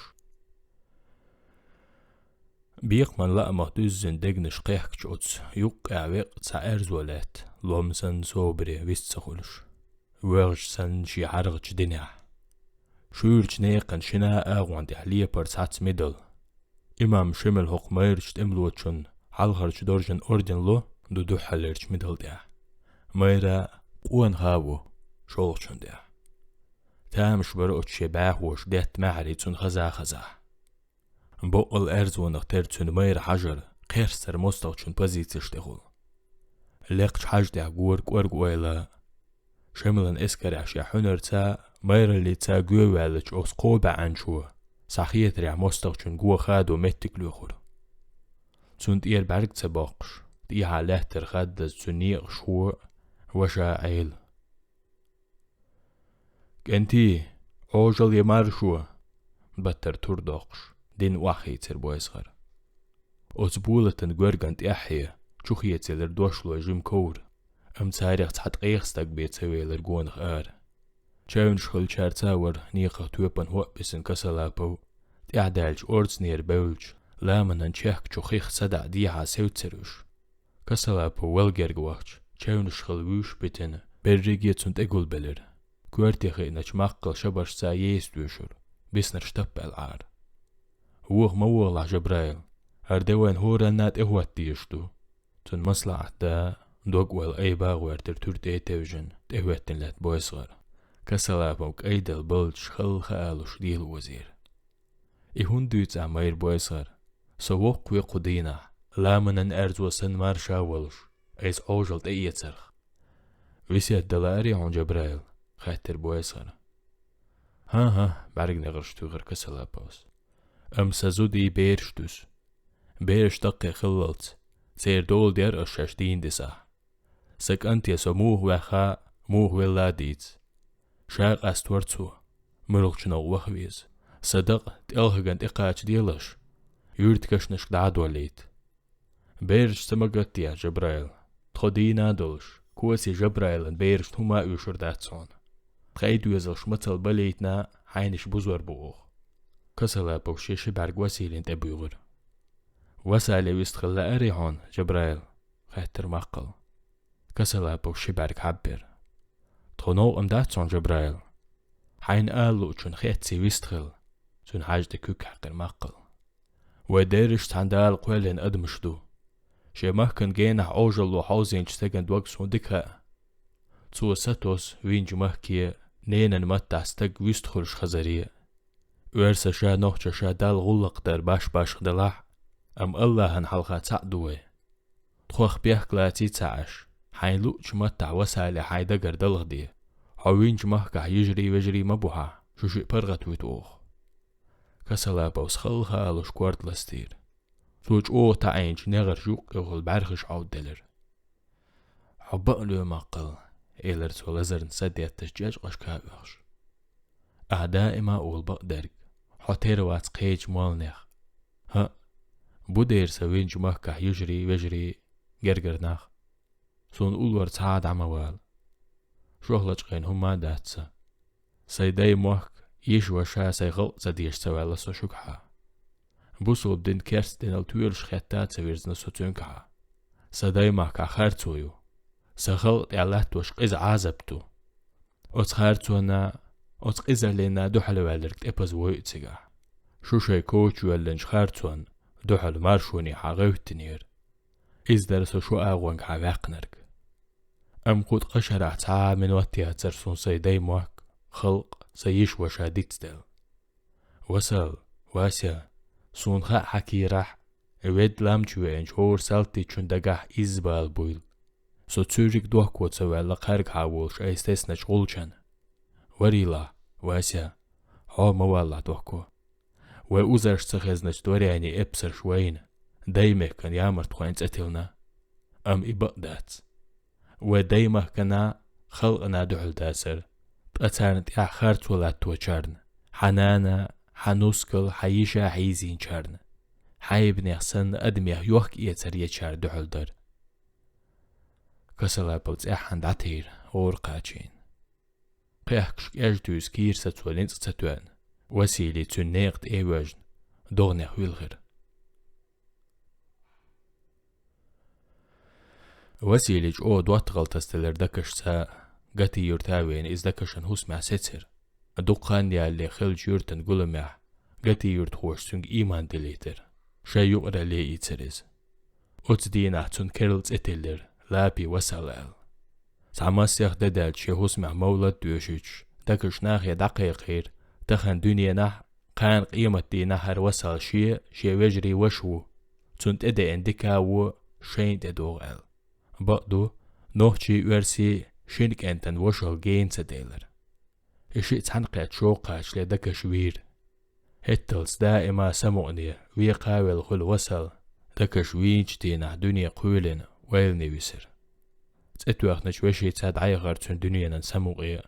Бекхаман лаамах дуьззина дегнаш кхехкачу оцу юккъехь веккъа цхьа аьрзо лаьтта, лом санна собаре вист ца хуьлуш, воьгӀча санна шен хьаргӀачу динехь. Шуьйрачу некхан шина а агӀон тӀехь лепара цхьацца мидал. Имам Шемал хӀокху майрачу тӀемалочунна хьалхарчу доржан орден ло ду дуьххьалерчу мидал тӀехь. Майра къона ха а ву шолгӀачун тӀехь. Тамаш бара оцу шен бӀаьхоша детта маьхьарий цунна хаза-хазахь. Боккъал аьрзонах тера цуьнан майра хьажар кхерстара мостагӀчун позицеш тӀехула. Лекхачу хьаж тӀехь гора кӀорга ойла. Шемалан эскарехь шен хьуьнарца, майраллица гоьваьллачу оцу кхо баьӀанчо, схьахетарехь, мостагӀчун го хадо меттиг лоьхура. Цунна тӀера бӀаьрг ца боккхуш, тӀехьа лаьттара хаддаза цуьнан некъаш хо, ваша Ӏела. «КӀентий, Ӏожалла я маршо!» — баттара тур доккхуш, дин охьахийцира Бойсхара. Оцу болатан гоьрган тӀаьххье чухецаелира дошлой жима ковра, амма царех цхьа ткъех стаг бен ца велира гонах ара. Чевнаш хиллачаьрца а вара некхах тоьпан хӀоъ бисина Косолапов, тӀаьхьадаьллачу орцанера бевллачу ламанан чехка чу хих садаӀа дехьа севцира уьш. Косолапов вала герга вахча, чевнаш хилла вуьйш а битина, берриге а цунна тӀе гулбелира. Коьрте хиъначу маккхал шабаршца еса тоьшура, биснарш таппаьлла Ӏара. «Вуха ма вогӀалахь, Жабраил, хӀара де вайна хӀоранна а тӀехӀотта дезаш ду». Цуьнан маслаӀатда, дог-ойла айба а гӀоьртира туьра тӀе а тевжина, тӀехӀоьттина лаьтта Бойсхар. Косолапов кӀайделла балдаш халла хаалуш дийла озийра. «И хӀунда дуьйцу ахь, майра Бойсхар? Со воккхаве кху дийнахь, ламанан аьрзо санна марша а волуш, айса Ӏожалла тӀеэцарх». «Весет дан лаарий хьуна, Жабраил?» — хаьттира Бойсхара. «ХӀан-хӀа», — бӀаьрган негӀарш туьйхира Косолаповс. «Амма сан зудий бераш дуьсу. Бераш даккхий хиллалц, церан дола дера ас шаьш дийна дисахь. Сан кӀанте со муха ваьхна, муха велла а дийца. Ша къастор цо, муьлххачу новкъа ваха веза. Сан дакъа тӀелхиган тӀекхачаделаш, юьртан кашнашка дӀа а доллийта. Бераш ца ма гатде, Жабраил. Тхо дийна а долуш, Коси Жабраилан берашна хӀума а оьшур дац хьуна. Тхайн доьзалш мацалла балийтина, хьайнаш бузор бу оха». Косолапов шен ши бӀаьрг Василина тӀе буьйгӀира. «Васали вистхила лаарий хьуна, Жабраил?» — хаьттира маккхал. Косолапов ши бӀаьрг хьаббира. «Тхо новкъа ма дац хьуна, Жабраил. Хьайна ала луучунна хецций вистхила», — цуьнан хьаж тӀе куьг хьаькхира маккхал. «Вай дерриш цхьана Дала кхоьллина адамаш ду. Шен махкан генахь Ӏожалло хьовзийначу стеган дог суна дика хаьа. Цо сатосу винчу махке ненан маттахь стаг вуьстахуьлуш хазаре. Оьрсаша, нохчаша Далла гӀуллакх дар баш-башха делахь а, амма Аллахьан хьалха цхьаъ ду вай. Тхох бехк лаций ца Ӏаш, хьайна луучу маттахь Васали хьайн дагара далхаде. Хьо винчу махкахь йижарий-вежарий ма бу хьан, шу шиъ паргӀатвуьту оха». Косолаповс халла хаалуш корта ластийра. Цо чӀогӀа таӀийначу негӀарш юккъехула бӀаьрхиш Ӏовдаделира. «Хьо бакъ лоь, маккхал», — элира цо лазарна са детташ чӀечкъашка а оьхуш. Ахь даима а олу бакъдерг: хьо тера вац кхечу молнех. ХӀаъ, бу дера сан винчу махкахь йижарий, вежарий, гергара нах. Суна уллора цхьа а дӀа ма вала. ШолгӀа лачкъийна хӀумма а дац сан. Сайн дай мохк, йиша ваша, сайн халкъ ца дезаш ца ваьлла со шуьгахьа. Бусулба дин керста динал тоьлуш хетта а ца вирзина со цуьнгахьа. Сан дай махкахь харцо ю. Сан халкъ тӀехь латтош къиза Ӏазап ду. Оцу харцонна, оцу къизаллина дуьхьал ваьлларг тӀепаза войу цигахь. Шу шайн коча воьллинчу харцонна дуьхьал маршонехьа гӀевттинера. Иза дара со шу агӀонгахьа ваьккхинарг. Амма кху ткъа шарахь цхьа а минот яцара суна сайн дай мохк, халкъ, сан йиша ваша дицделла. Васал, Вася, суна хаьа хьан кийрахь, ведда лам чу веанчу хӀора салтичун дагахь изза бала буйла. Со цуьрриг дохко ца ваьлла кхаргахьа волуш айса тесначу гӀулчан. Варийла, Вася, хьо ма валлахь дохко. Вай узарш ца хезначу дворяне эпсарш вайна, дай мехкан ямартхойн цӀе тиллина. Амма и бакъ дац. Вай дай махкана, халкъана дуьхьал дацара, ткъа царна тӀехь харцо латточарна, хьан нана, хьан нускал, хьан йиша хьийзийначарна, хьайбанех санна адамех йохка-эцар ечара дуьхьал дара. Касалапал цӀеххьана дӀатийра, гӀора кхачийна. Кхехкаш кӀеждуьйсу кийра сацо ницкъ ца тоьъна, Василий цуьнан некъа тӀе а воьжна, догӀанех вилхира. Василий чӀогӀа доттагӀалла тасделира Дакашца, Гати-Юрта а веана иза Дакашан хӀусамехь сецира. Дукха хан ялале хиллачу юьртан гуламехь Гати-Юртахоша цуьнга ийман дилийтира, шайн юкъаралле ийцира иза. Оцу дийнахь цунна керла цӀе тиллира, Лапий Васал аьлла. Цхьа масех де даьлча шен хӀусамехь мовлад а доьшуьйтуш, Дакаш нахе дӀакхайкхийра, тахана дуьненахь, кхана къематдийнахь хӀара Васал шен, шен вежарийн ваша ву, цунна тӀедеана дика а вон шайна тӀедогӀу аьлла. Бакъду, нохчий, оьрсий шина кӀентан вошалла гена ца делира. И шиъ цхьаьна кхетта шога кхачале Дакаш вийра. ХӀетталц даима самукъане, вен кхавелла хуьлу Васал, Дакаш вийначу дийнахь дуьне кхоьлина, ойлане висира. ЦӀе тоьхначу вешица дӀаяхара цуьнан дуьненан самукъа.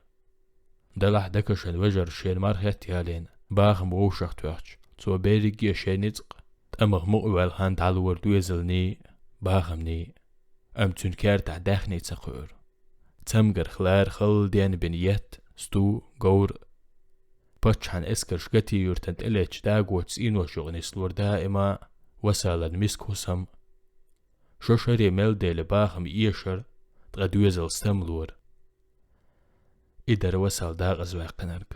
Делахь Дакашан вежарша шена мархетта ялийна, бахам вовшахтоьхча, цо берриге а шен ницкъ, тӀамах мукъаваьлла хан дӀалора доьзалний, бахамний. Амма цуьнан кертахь даьхний ца кхуьура. Цамгарх лара халла денбина етт, сту, говр. Паччахьан эскарш Гати-Юртана тӀелеттачу дагочу цӀенош юкъа нислора даима Васалан миска хӀусам. Шо шаре мел дели бахам эшара, ткъа доьзал стамлора. И дара Васал дакъазваьккхинарг.